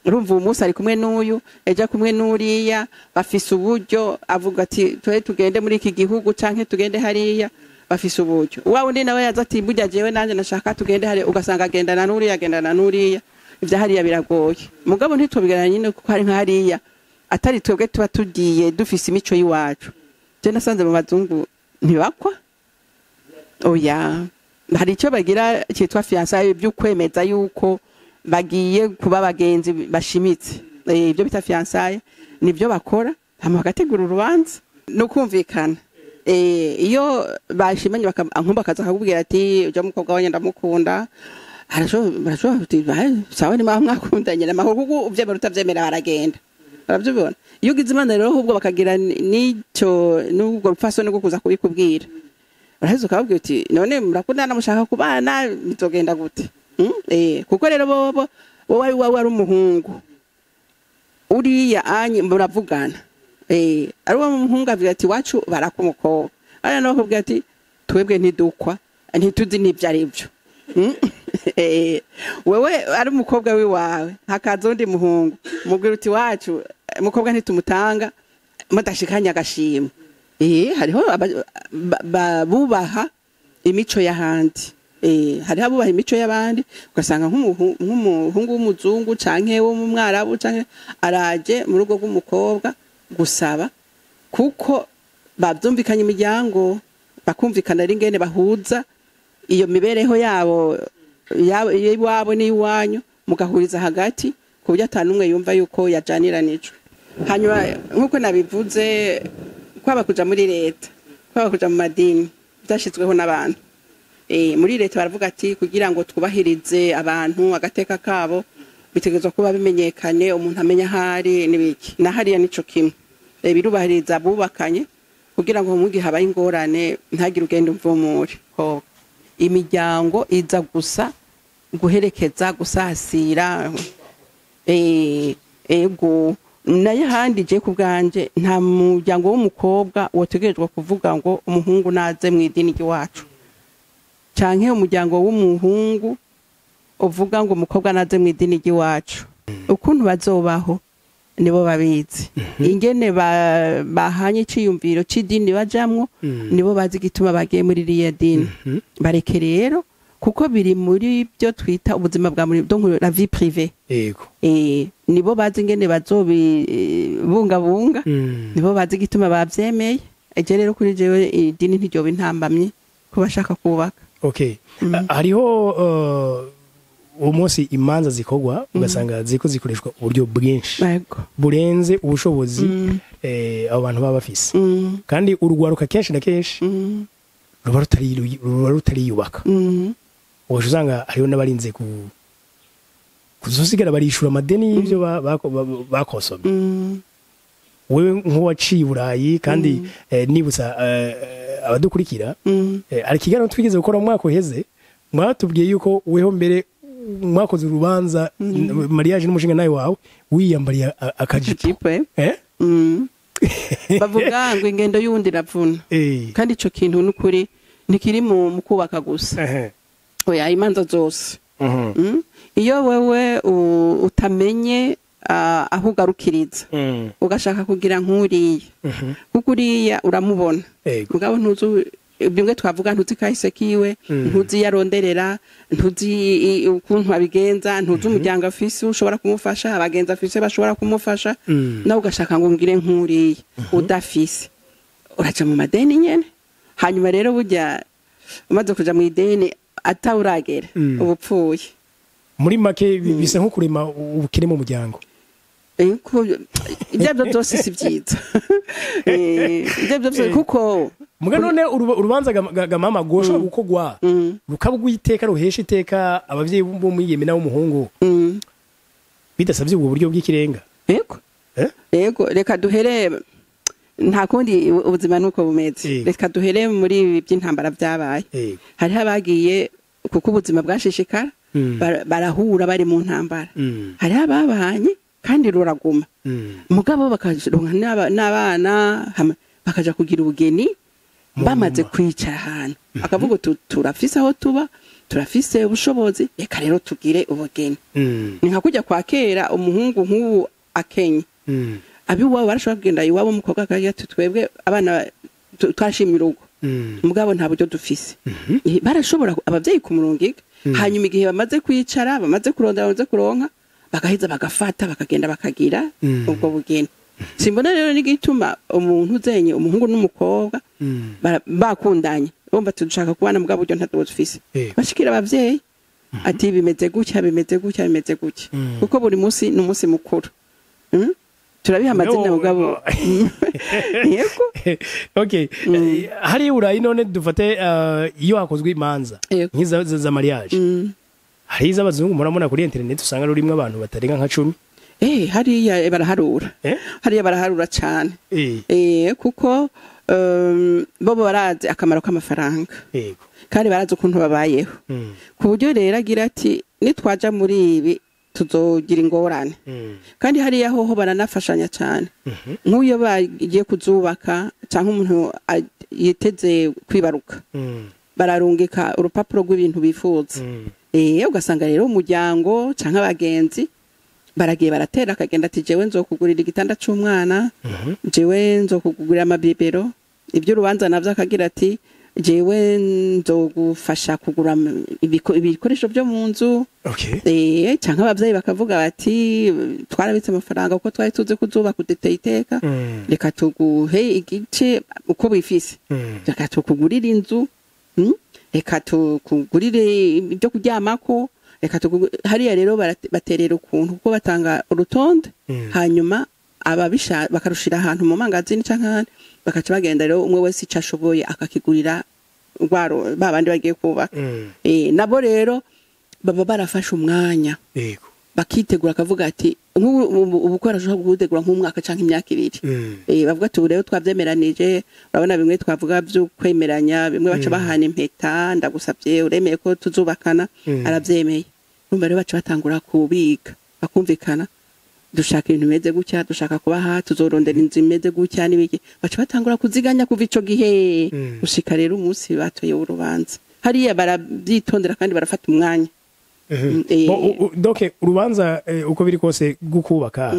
Urumva uyu munsi ari kumwe n'uyu, ejo kumwe n'uriya, bafise uburyo, avuga ati twe tugende muri iki gihugu canke tugende hariya, bafise uburyo. Wa wundi nawe yaza ati burya jewe nanje nashaka tugende hariya, ugasanga agendana n'uriya agendana n'uriya, ivya hariya biragoye. Mugabo ntitwobigereranya nyine kuko hari nka hariya atari twebwe tuba tugiye dufise imico y'iwacu. Je nasanze mu bazungu ntibakwa. Oya, hari icyo bagira cyitwa fiançailles byo kwemeza yuko bagiye kuba bagenzi bashimitse. Ibyo bita fiançailles nibyo bakora, hama bagategura urubanza no kumvikana. Iyo bashimanye nkumba akaza akakubwira ati ujya mukobwa wanjye ndamukunda, arashobora kuti sawa ni mwakundanye namahoro, kuko uvyemera utavyemera baragenda. Baravyibona. Iyo ugize Imana rero ahubwo bakagira n'icyo n'ubwo rupfasoni rwo kuza kubikubwira, uraheza ukababwira uti none murakundana mushaka kubana bizogenda gute? Kuko rero bobo wowe wawe ari umuhungu uriya anye muravugana. Ari uwo muhungu avuga ati wacu barakumukobwa, ari nawe akubwira ati twebwe ntidukwa ntituzi n'ibyo ari byo. Wewe ari umukobwa wiwawe hakaza undi muhungu mubwira uti wacu umukobwa ntitumutanga mudashikanye agashimwe. Hariho bubaha imico y'ahandi. Hariho abubaha imico y'abandi, ugasanga nk'umuhungu w'umuzungu canke wo mu mwarabu canke araje mu rugo rw'umukobwa gusaba, kuko bavyumvikanye imiryango, bakumvikana ari ingene bahuza iyo mibereho yabo iwabo n'iwanyu, mugahuriza hagati ku buryo ata n'umwe yumva yuko yajaniranijwe. Hanyuma nk'uko nabivuze, kwaba kuja muri leta, kwaba kuja mu madini, byashyizweho n'abantu. Muri leta baravuga ati kugira ngo twubahirize abantu agateka kabo, bitegerezwa kuba bimenyekane, umuntu amenya ahari n'ibiki. Na hariya nico kimwe, birubahiriza abubakanye kugira ngo mu gihe habaye ingorane ntagire ugenda umvumure. Imiryango iza gusa guherekeza, gusasira, ego. Nayo ahandi je ku bwanje, nta muryango w'umukobwa wotegerejwe kuvuga ngo umuhungu naze mu idini ry'iwacu, canke umuryango w'umuhungu uvuga ngo umukobwa naze mu idini ry'iwacu. Ukuntu bazobaho nibo babizi, ingene bahanye iciyumviro c'idini bajamwo, nibo bazi igituma bagiye muri ririya dini. Bareke rero, kuko biri muri byo twita ubuzima bwa muri, donc la vie privée. Nibo bazi ingene bazobibungabunga, nibo bazi igituma bavyemeye. Eje rero kuri jewe idini ntiryoba intambamye ku bashaka kubaka. Okay. Hariho uwo munsi imanza zikorwa, ugasanga ziko zikoreshwa uburyo bwinshi burenze ubushobozi abo bantu baba bafise, kandi urugwaruka kenshi na kenshi ruba rutariyubaka. Ugaca usanga hariho n'abarinze ku kuzosigara barishura amadeni y'ivyo bakosomye. Wewe nk'uwaciye i Burayi, kandi nibutsa abadukurikira, hari ikiganiro twigeze gukora mu mwaka uheze, mwatubwiye yuko weho mbere mwakoze urubanza, mariage, n'umushinga nawe wawe wiyambariye akajipo. Jipo, eh? Eh? Bavuga ngo ingendo y'uwundi iravuna. Kandi ico kintu n'ukuri ntikiri mu kubaka gusa. Oya, imanza zose. Iyo wewe utamenye aho ugarukiriza, ugashaka kugira nk'uriya, kuko uriya uramubona, mugabo ntuzi bimwe twavuga, ntuzi kahise kiwe, ntuzi iyo aronderera, ntuzi ukuntu abigenza, ntuzi umuryango afise ushobora kumufasha, abagenzi afise bashobora kumufasha. Nawe ugashaka ngo ngire nk'uriya, udafise, uraja mu madeni nyene. Hanyuma rero burya umaze kuja mu ideni atawuragera, uba upfuye. Muri make bisa nko kurema ubukene mu muryango. Ko ibyo aribyo byose si byiza. Ibyo aribyo byose, kuko Muga none urubanza ga mama goshobora gukorwa rukaba rw'iteka, ruhesha iteka abavyeyi b'umwigeme n'ab'umuhungu, bidasabye ubwo buryo bw'ikirenga? Yego. Eh? Yego, reka duhere, nta kundi ubuzima nuko bumeze. Reka duhere muri ibi by'intambara byabaye. Hariho abagiye kuko ubuzima bwashishikara, barahura bari mu ntambara. Hariho ababanye kandi ruraguma, mugabo bakaronka n'abana, bakaja kugira ubugeni Mu bamaze nyuma. kwicara ahantu, akavuga uti turafise aho tuba, turafise ubushobozi, reka rero tugire ubugeni. Ni nka kujya kwa kera, umuhungu nk'ubu akenye, abiwabo barashobora kugenda iwabo umukobwa akagira ati twebwe abana twashimye urugo, mugabo nta buryo dufise. Barashobora abavyeyi kumurungika. Hanyuma igihe bamaze kwicara, bamaze kurondera, bamaze kuronka, bagaheza bagafata bakagenda bakagira ubwo bugeni. Simbona rero n'igituma umuntu uzenye, umuhungu n'umukobwa, bakundanye, bumva tudushaka kubana, mugabo buryo ntabwo dufise, bashikira abavyeyi ati bimeze gutya, bimeze gutya, bimeze gutya. Kuko buri munsi ni umunsi mukuru. Turabiha amazina, mugabo yego. Okay. Hari Burayi none dufate, iyo hakozwe imanza nk'iza za mariage, hari iz'abazungu murabona kuri internet usanga rurimwo abantu batarenga nka 10. Hariya baraharura. Eh? Hariya baraharura cane. Kuko bo barazi akamaro k'amafaranga, kandi barazi ukuntu babayeho, ku buryo rero agira ati nitwaja muri ibi tuzogira ingorane. Kandi hariya hoho baranafashanya cyane. Nk'uyo bagiye kuzubaka cyangwa umuntu yiteze kwibaruka, bararungika urupapuro rw'ibintu bifuza. Ugasanga rero umuryango cyangwa abagenzi baragiye baratera, akagenda ati jewe nzokugurira igitanda c'umwana, jewe nzokugurira amabibero, iby'urubanza navyo akagira ati Jewe nzogufasha kugura ibikoresho byo mu nzu. Canke abavyeyi bakavuga bati twarabitse amafaranga kuko twari tuzi ko uzubaka udeteye iteka, reka tuguhe igice uko wifise, reka tukugurire inzu, reka tukugurire ibyo kuryamako, reka hariya rero baterera ukuntu kuko batanga urutonde, hanyuma ababisha bakarushira ahantu mu mangazini canke ahandi, bakaca bagenda rero umwe wese ico ashoboye akakigurira rwaro ba bandi bagiye kubaka. Nabo rero baba barafashe umwanya bakitegura, akavuga ati nk'ubu ubukwe arashobora kubutegura nk'umwaka canke imyaka 2. Bavuga ati ubu rero twavyemeranije, urabona bimwe twavuga vyo kwemeranya, bimwe baca bahana impeta, ndagusavye uremeye ko tuzubakana, aravyemeye. Urumva rero baca batangura kubiga, bakumvikana, dushaka ibintu bimeze gutya, dushaka kubaha, tuzorondera inzu imeze gutya n'ibiki, baca batangura kuziganya kuva ico gihe gushika rero umunsi batoye urubanza. Hariya baravyitondera kandi barafata umwanya. Bo, donc urubanza, uko biri kose gukubaka,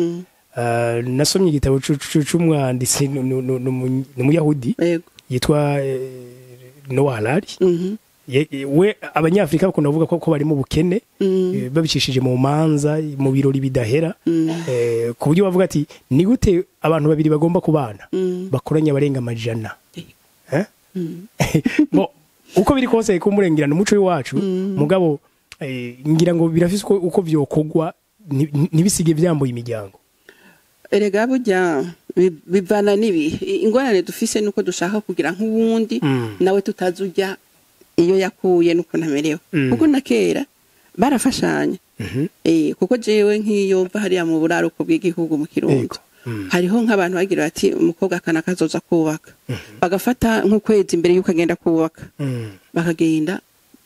nasomye igitabo c'umwanditsi n'umuyahudi yitwa Noah Harari. We abanyafrika bakunda kuvuga ko bari mu bukene, babicishije mu manza, mu birori bidahera, ku buryo bavuga ati ni gute abantu babiri bagomba kubana bakoranya barenga amajana? Eh? Bo, uko biri kose kumurengirana umuco w'iwacu, mugabo ngira ngo birafise uko vyokogwa ntibisige vyambuye imiryango. Erega burya bivana n'ibihe. Ingorane dufise nuko dushaka kugira nk'uwundi, nawe tutazi urya iyo yakuye n'ukuntu amerewe, kuko na kera barafashanya. Kuko jewe nk'iyo mva hariya mu buraruko bw'igihugu mu Kirundo, hariho nk'abantu bagira bati umukobwa akana kazoza kubaka, bagafata nk'ukwezi imbere y'uko agenda kubaka, bakagenda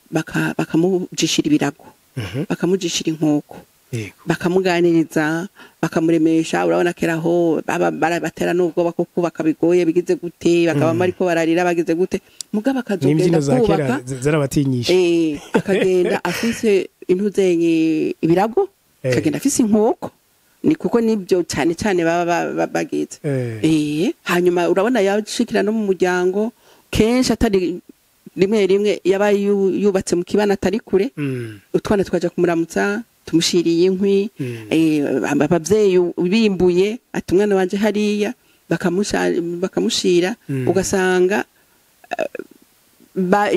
bakamujishira ibirago, bakamujishira inkoko, bakamuganiriza, bakamuremesha. Urabona kera aho batera n'ubwoba ko kubaka bigoye, bigize gute, bakaba bariko bararira bagize gute, mugabo akazogenda N'imbyino za kera kubaka zarabatinyisha. Akagenda afise intuzenye ibirago, akagenda afise inkoko, ni kuko nibyo cyane cyane baba bagize. Hanyuma urabona yashikira no mu muryango kenshi atari rimwe rimwe yaba yubatse mu kibana atari kure, utwana tukaja kumuramutsa tumushiriye inkwi, abavyeyi bimbuye ati umwana wanje hariya, bakamushira, ugasanga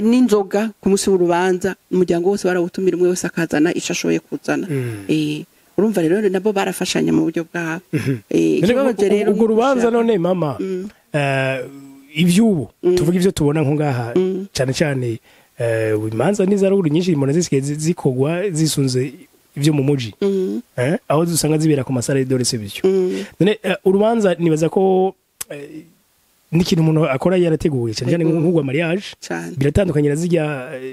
n'inzoga ku munsi w'urubanza umuryango wose barawutumira, umwe wese akazana ico ashoboye kuzana. Urumva rero nabo barafashanya mu buryo bwabo. None Ikibabaje rero urwo rubanza none mama, ivy'ubu tuvuga ivyo tubona nko ngaha, cyane cyane imanza n'izaruguru nyinshi mbona zisigaye zikogwa zisunze ivyo mu muji, aho usanga zibera ku ma salles de réception. None urubanza nibaza ko n'ikintu umuntu akora yarateguye cyane cyane nk'urwa mariage, biratandukanye na zirya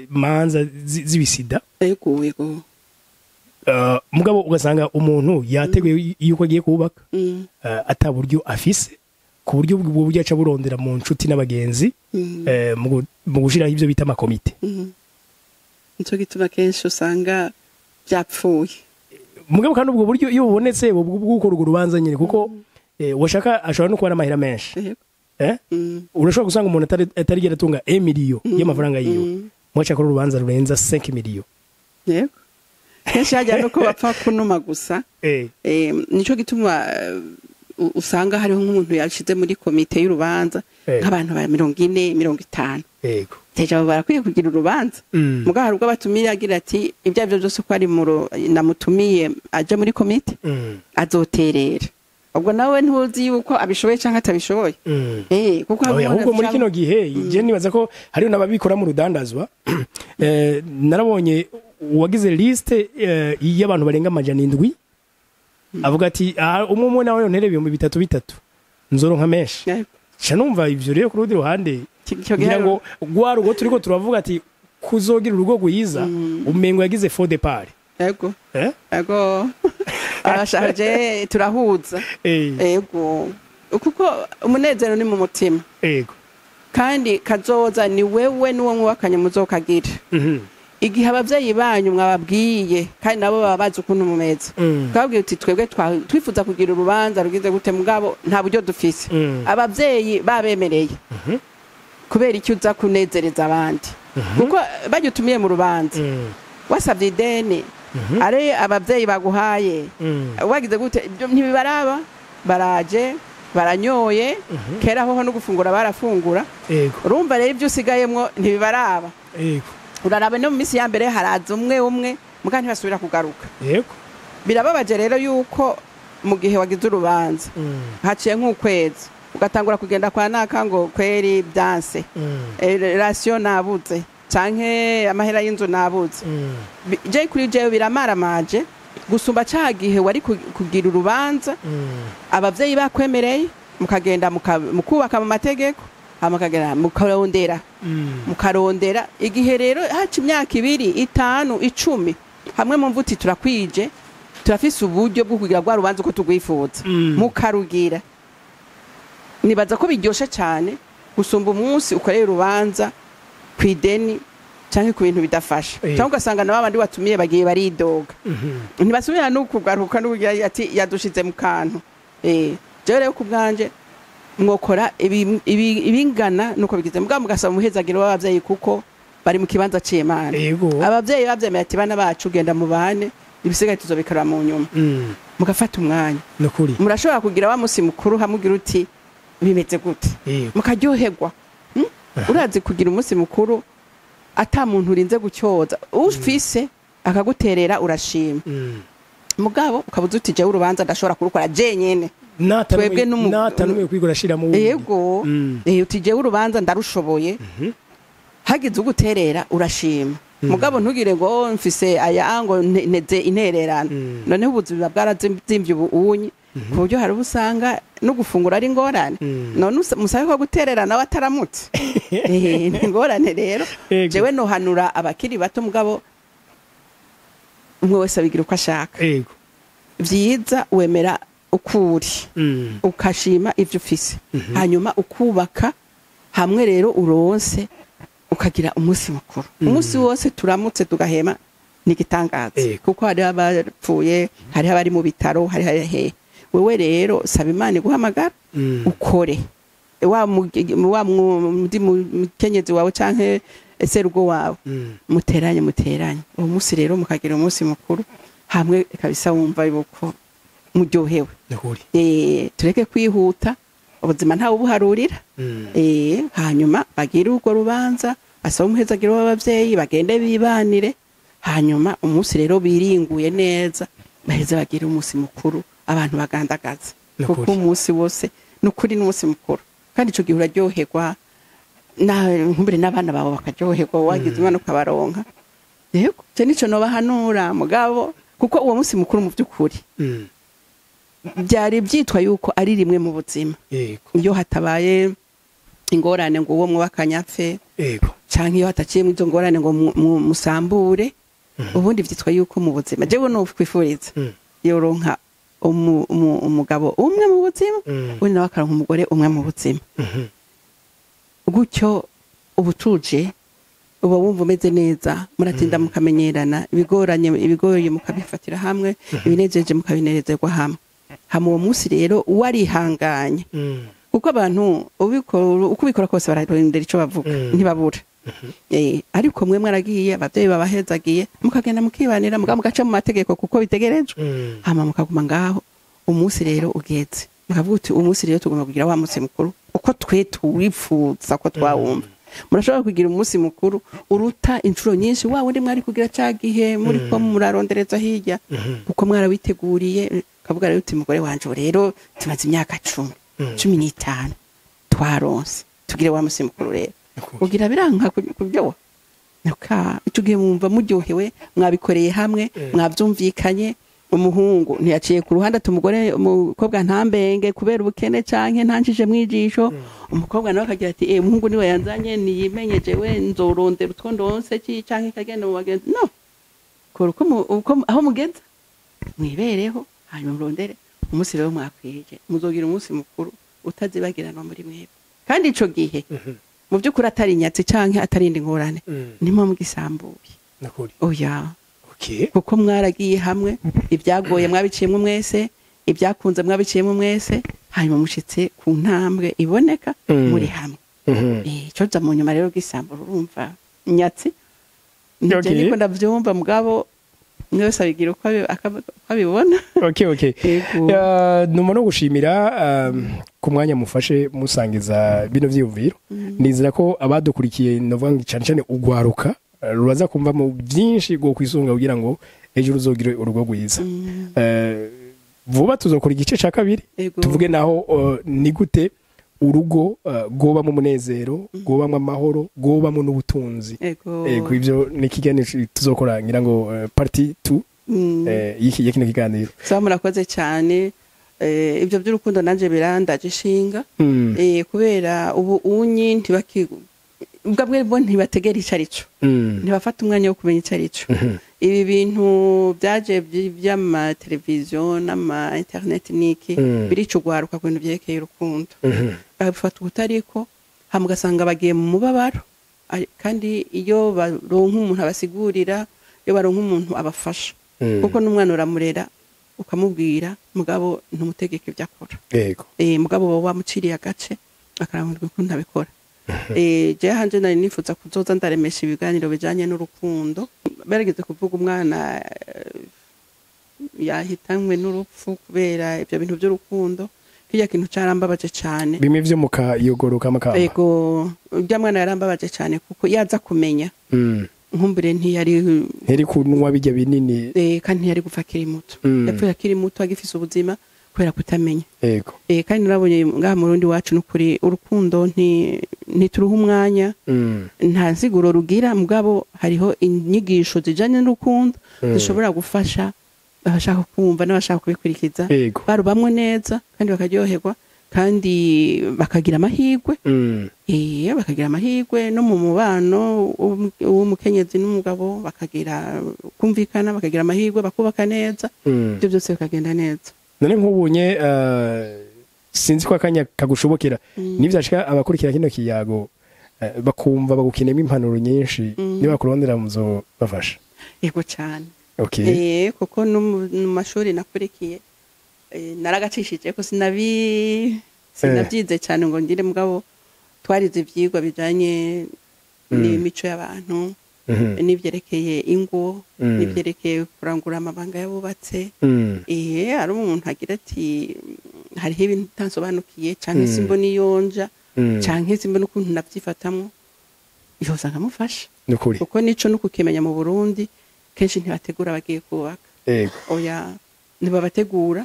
manza z'ibisida. Yego yego. Mugabo ugasanga umuntu yateguye yuko agiye kubaka, ata buryo afise, ku buryo ubwo buryo aca burondera mu nshuti n'abagenzi, mu gushiraho ivyo bita amakomite. Nico gituma kenshi usanga byapfuye. Mugabo kandi ubwo buryo iyo bubonetse bwo gukora urwo rubanza nyine, kuko washaka ashobora no kubona amahera menshi. Urashobora gusanga umuntu atarigera atunga 1 miliyo y'amafaranga yiwe, mwaca akora urubanza rurenza 5 miliyo. Yego, kenshi hajya nuko bapfa kunuma gusa. Nico gituma usanga hariho nk'umuntu yashize muri komite y'urubanza nk'abantu ba 40, 50. Teja abo barakwiye kugira urubanza. Mugabo hari ubwo batumiye agira ati ibyo aribyo byose ko ari namutumiye aje muri komite, azoterera. Ubwo nawe ntuzi yuko abishoboye canke atabishoboye. Kuko hari Oya, umuntu ahubwo muri ashaka- kino gihe je nibaza ko hariho n'ababikora mu rudandazwa. Narabonye uwagize liste y'abantu barenga 700, avuga ati: "Ah, umwe umwe nawe yontere 3000 3000 nzoronka menshi." Ca numva ivyo rero ku rundi ruhande Icyo ngira ngo rwa rugo turiko turavuga ati kuzogira urugo rwiza, umengo yagize faux départ. Yego. Eh? Yego, arashaje turahuza. Yego, kuko umunezero ni mu mutima. Kandi kazoza ni wewe n'uwo mwubakanye muzokagira. Igihe abavyeyi banyu mwababwiye, kandi nabo baba bazi ukuntu mumeze, twababwiye uti twebwe twifuza kugira urubanza rugize gute, mugabo nta buryo dufise, abavyeyi babemereye. Kubera icyo uza kunezereza abandi, kuko bajya utumiye mu rubanza wasabye ideni, ari ababyeyi baguhaye, wagize gute, ibyo ntibibaraba, baraje baranyoye. Kera hoho no gufungura barafungura. Urumva rero ibyo usigayemwo ntibibaraba. Uraraba no mu minsi ya mbere haraza umwe umwe, muga ntibasubira kugaruka. Birababaje rero yuko mu gihe wagize urubanza, haciye nk'ukwezi, ugatangura kugenda kwa naka ngo kweri byanse, ration nabuze canke amahera y'inzu nabuze. Je kuri jewe biramaramaje gusumba ca gihe wari kugira urubanza, abavyeyi bakwemereye, mukagenda mukubaka mu mategeko, hama mukagenda mukarondera, mukarondera. Igihe rero haca imyaka 2, 5, 10, hamwe mumva uti turakwije, turafise uburyo bwo kugira rwa rubanza uko tugwifuza, mukarugira. Nibaza ko biryoshe cyane gusumba umunsi ukoreye urubanza ku ideni canke ku bintu bidafasha, cyangwa ugasanga na babandi watumiye bagiye baridoga, ntibasubira no kugaruka n'ukugira ati yadushize mu kantu. Jewe rero ku bwanje mwokora ibingana nuko bigize, mugabo mugasaba umuhezagiro w'abavyeyi, kuko bari mu kibanza c'Imana. Abavyeyi bavyemeye ati bana bacu genda mubane, ibisigaye tuzobikora mu nyuma. Mugafata umwanya. Nukuri. Murashobora kugira wa musi mukuru hamugira uti bimeze gute, mukaryoherwa. Urazi kugira umunsi mukuru ata muntu urinze gucyoza, ufise akaguterera urashima, mugabo ukabuza uti jewe urubanza ndashobora kurukora jenyene. Twebwe Natanuye kwigora shira mu wundi. Yego. Uti jewe urubanza ndarushoboye, hagize uguterera urashima, mugabo ntugire ngo mfise aya ngo nteze intererano. Noneho ubuzima bwarazimvye ubu unyi, ku buryo hari ubusanga no gufungura ari ingorane. None musabe ko guterera nawe ataramutse. Ni ingorane rero. Jewe nohanura abakiri bato, mugabo umwe wese abigira uko ashaka. Vyiza wemera ukuri, ukashima ivyo ufise, hanyuma ukubaka hamwe. Rero uronse ukagira umunsi mukuru, umunsi wose turamutse tugahema ni igitangaza, kuko hariho abapfuye, hariho abari mu bitaro, hariho hehe. Wewe rero saba Imana iguhamagara, ukore wa mukenyezi wawe canke serugo wawe, muteranye muteranye uwo munsi rero mukagira umunsi mukuru hamwe kabisa, wumva yuko muryohewe. Nukuri. Tureke kwihuta, ubuzima ntawe ubuharurira. Hanyuma bagire urwo rubanza, basaba umuhezagiro w'abavyeyi, bagende bibanire, hanyuma umunsi rero biringuye neza baheze bagire umunsi mukuru abantu bagandagaza, kuko umunsi wose nukuri n'umunsi mukuru. Kandi ico gihe uraryoherwa, nkumbure n'abana bawe bakaryoherwa, wagize umwana ukabaronka. Yego, je nico nobahanura, mugabo kuko uwo munsi mukuru mu by'ukuri byari byitwa yuko ari rimwe mu buzima, iyo hatabaye ingorane ngo uwo mwubakanye apfe, canke iyo hataciye mu izo ngorane ngo musambure, ubundi vyitwa yuko mu buzima jewe no kwifuriza yoronka umugabo umwe mu buzima, undi nawe akaronka umugore umwe mu buzima. Gutyo ubutuje uba wumva umeze neza, muratinda mukamenyerana, ibigoranye ibigoye mukabifatira hamwe, ibinejeje mukabinezerwa hamwe. Hama uwo munsi rero warihanganye, kuko abantu uko ubikora kose bararondera ico bavuga, ntibabura. Ariko mwe mwaragiye, abavyeyi babahezagiye, mukagenda mukibanira, mugabo mugaca mu mategeko kuko bitegerejwe, hama mukaguma ngaho. Umunsi rero ugeze mukavuga uti umunsi rero tugomba kugira wa munsi mukuru uko twe tuwifuza ko twawumva. Murashobora kugira umunsi mukuru uruta inshuro nyinshi wa wundi mwari kugira ca gihe muri ko murarondereza hirya, kuko mwarawiteguriye. Kavuga rero uti mugore wanje ubu rero tumaze imyaka 10, 15 twaronse, tugire wa munsi mukuru rero. Ugira biranka kubyowa nuka ico gihe mwumva muryohewe, mwabikoreye hamwe, mwavyumvikanye. Umuhungu ntiyaciye ku ruhande ati umugore umukobwa ntambenge kubera ubukene canke ntancije mwijisho. Umukobwa nawe akagira ati umuhungu niwe yanzanye, niyimenyeje we, nzorondera utwo ndonse canke kagenda mu bagenzi. No kora uko aho mugeze mwibereho, hanyuma murondere umunsi rero mwakwije, muzogira umunsi mukuru utazibagiranwa muri mwebwe. Kandi ico gihe mu by'ukuri atari inyatsi canke atari indi ngorane, nimwe mugisambuye. Nukuri. Oya. Okay. Kuko mwaragiye hamwe, ibyagoye mwabiciyemo mwese, ibyakunze mwabiciyemo mwese, hanyuma mushitse ku ntambwe iboneka muri hamwe. Icoza mu nyuma rero gisambura, urumva nyatsi. Nje niko ndavyumva, mugabo umwe wese abigira uko abibona. Okay. Numa no gushimira ku mwanya mufashe musangiza bino vyiyumviro. Nizera ko abadukurikiye, novuga ngo cyane cyane ugwaruka ruraza kumva mu byinshi go kwisunga kugira ngo ejo ruzogire urugo rwiza. Vuba tuzokora igice ca kabiri, tuvuge naho ni gute urugo rwobamwo umunezero, rwobamwo amahoro, rwobamwo n'ubutunzi. Ego, ivyo ni ikiganiro tuzokora, ngira ngo partie 2 y'iki kino kiganiro. Sawa, murakoze cyane. Ibyo by'urukundo nanje birandaje ishinga, kubera ubu unyi ntibaki ubwo bwo ntibategera ico arico, ntibafata umwanya wo kumenya ico arico. Ibi bintu byaje by'amateleviziyo n'ama internet niki birica ugwaruka ku bintu byerekeye urukundo. Babifata ukutariko, hama ugasanga bagiye mu mubabaro. Kandi iyo baronka umuntu abasigurira, iyo baronka umuntu abafasha, kuko n'umwana uramurera ukamubwira, mugabo ntumutegeke ibyo akora. Mugabo wowe wamuciriye agace akarambirwa ukuntu abikora. Jewe hanje nari nifuza kuzoza ndaremesha ibiganiro bijanye n'urukundo. Barageze kuvuga umwana yahitanywe n'urupfu kubera ibyo bintu by'urukundo. Kirya kintu carambabaje cane. Bimwe vyo mukayogoro kamakamba. Ego, urya mwana yarambabaje cane, kuko yaza kumenya, nkumbure ntiyari Ntiyari kunywa bijya binini. Kandi ntiyari gupfa akiri muto. Yapfuye akiri muto, agifise ubuzima, kubera kutamenya. Kandi narabonye ngaha mu Burundi wacu, n'ukuri urukundo ntituruha umwanya. Nta nsiguro rugira, mugabo hariho inyigisho zijanye n'urukundo zishobora gufasha abashaka kumva n'abashaka kubikurikiza, barubamwo neza kandi bakaryoherwa kandi bakagira amahirwe. Bakagira amahirwe no mu mubano w'umukenyezi n'umugabo, bakagira kumvikana, bakagira amahirwe, bakubaka neza. Ibyo byose bikagenda neza. None nk'ubunye sinzi ko akanya kagushobokera, nivyashika abakurikira kino kiyago bakumva bagukeneyemo impanuro nyinshi, niba bakurondera muzobafasha? Yego cyane. Kuko no mu mashuri nakurikiye, naragacishije ko sinabyize cyane ngo ngire, mugabo twarize ivyigwa bijanye n'imico y'abantu, n'ivyerekeye ingo, n'ivyerekeye kurangura amabanga y'abubatse. Hari umuntu agira ati hariho ibintu utansobanukiye, canke simbona iyonja, canke simbona ukuntu navyifatamwo, yoza nkamufasha. Nukuri. Kuko nico no kukimenya, mu Burundi kenshi ntibategura abagiye kubaka. Oya, ntibabategura,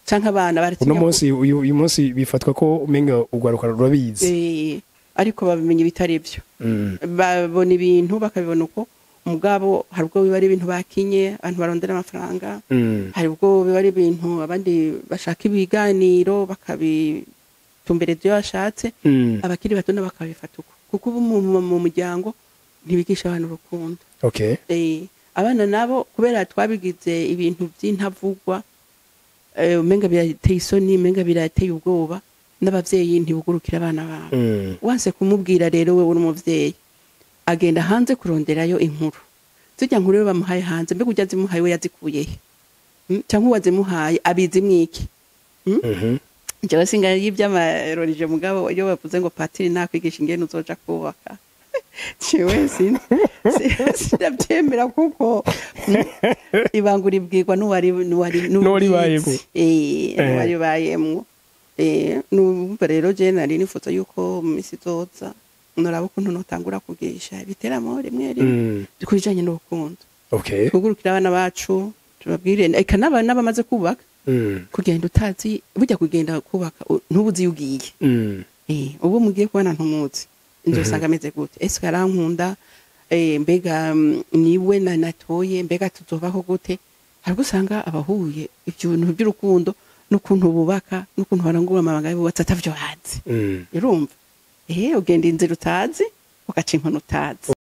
canke abana baratinya. Uno munsi, uyu munsi bifatwa ko umenga ugwaruka rurabizi. Ariko babimenya ibitari byo. Babona ibintu bakabibona uko, mugabo hari ubwo biba ari ibintu bakinye abantu barondera amafaranga, hari ubwo biba ari ibintu abandi bashaka ibiganiro bakabitumbereza iyo bashatse. Abakiri bato nabo bakabifata uko, kuko ubu mu muryango ntibigisha abana urukundo. Abana nabo kubera twabigize ibintu by'intavugwa, umenga birateye isoni, umenga birateye ubwoba, n'abavyeyi ntibugurukira abana babo. Wanse kumubwira rero, wewe uri umuvyeyi, agenda hanze kuronderayo inkuru. Zirya nkuru rero bamuhaye hanze, mbega urya azimuhaye we yazikuye he? Canke uwazimuhaye abizi mwiki? Jewe singa y'ivy'amarorije, mugabo iyo bavuze ngo patiri nakwigisha ingene uzoja kubaka, jewe sinavyemera, kuko ibanga uribwirwa n'uwari N'uwaribayemwo. N'uwaribayemwo. Numva rero je nari nifuza yuko mu misi izoza noraba ukuntu notangura kugisha ibiteramo rimwe rimwe ku bijanye n'urukundo, twugurukire abana bacu, tubabwire, eka n'abamaze kubaka. Kugenda utazi, burya kugenda kubaka ntubuzi iyo ugiye. Ubu mugiye kubana ntumuzi, nzosanga ameze gute? Ese arankunda? Mbega niwe na natoye? Mbega tuzobaho gute? Hari ubwo usanga abahuye ibyo bintu by'urukundo n'ukuntu bubaka n'ukuntu barangura amabanga y'ububatsi atavyo bazi. Urumva, ugenda inzira utazi, ugaca inkono utazi.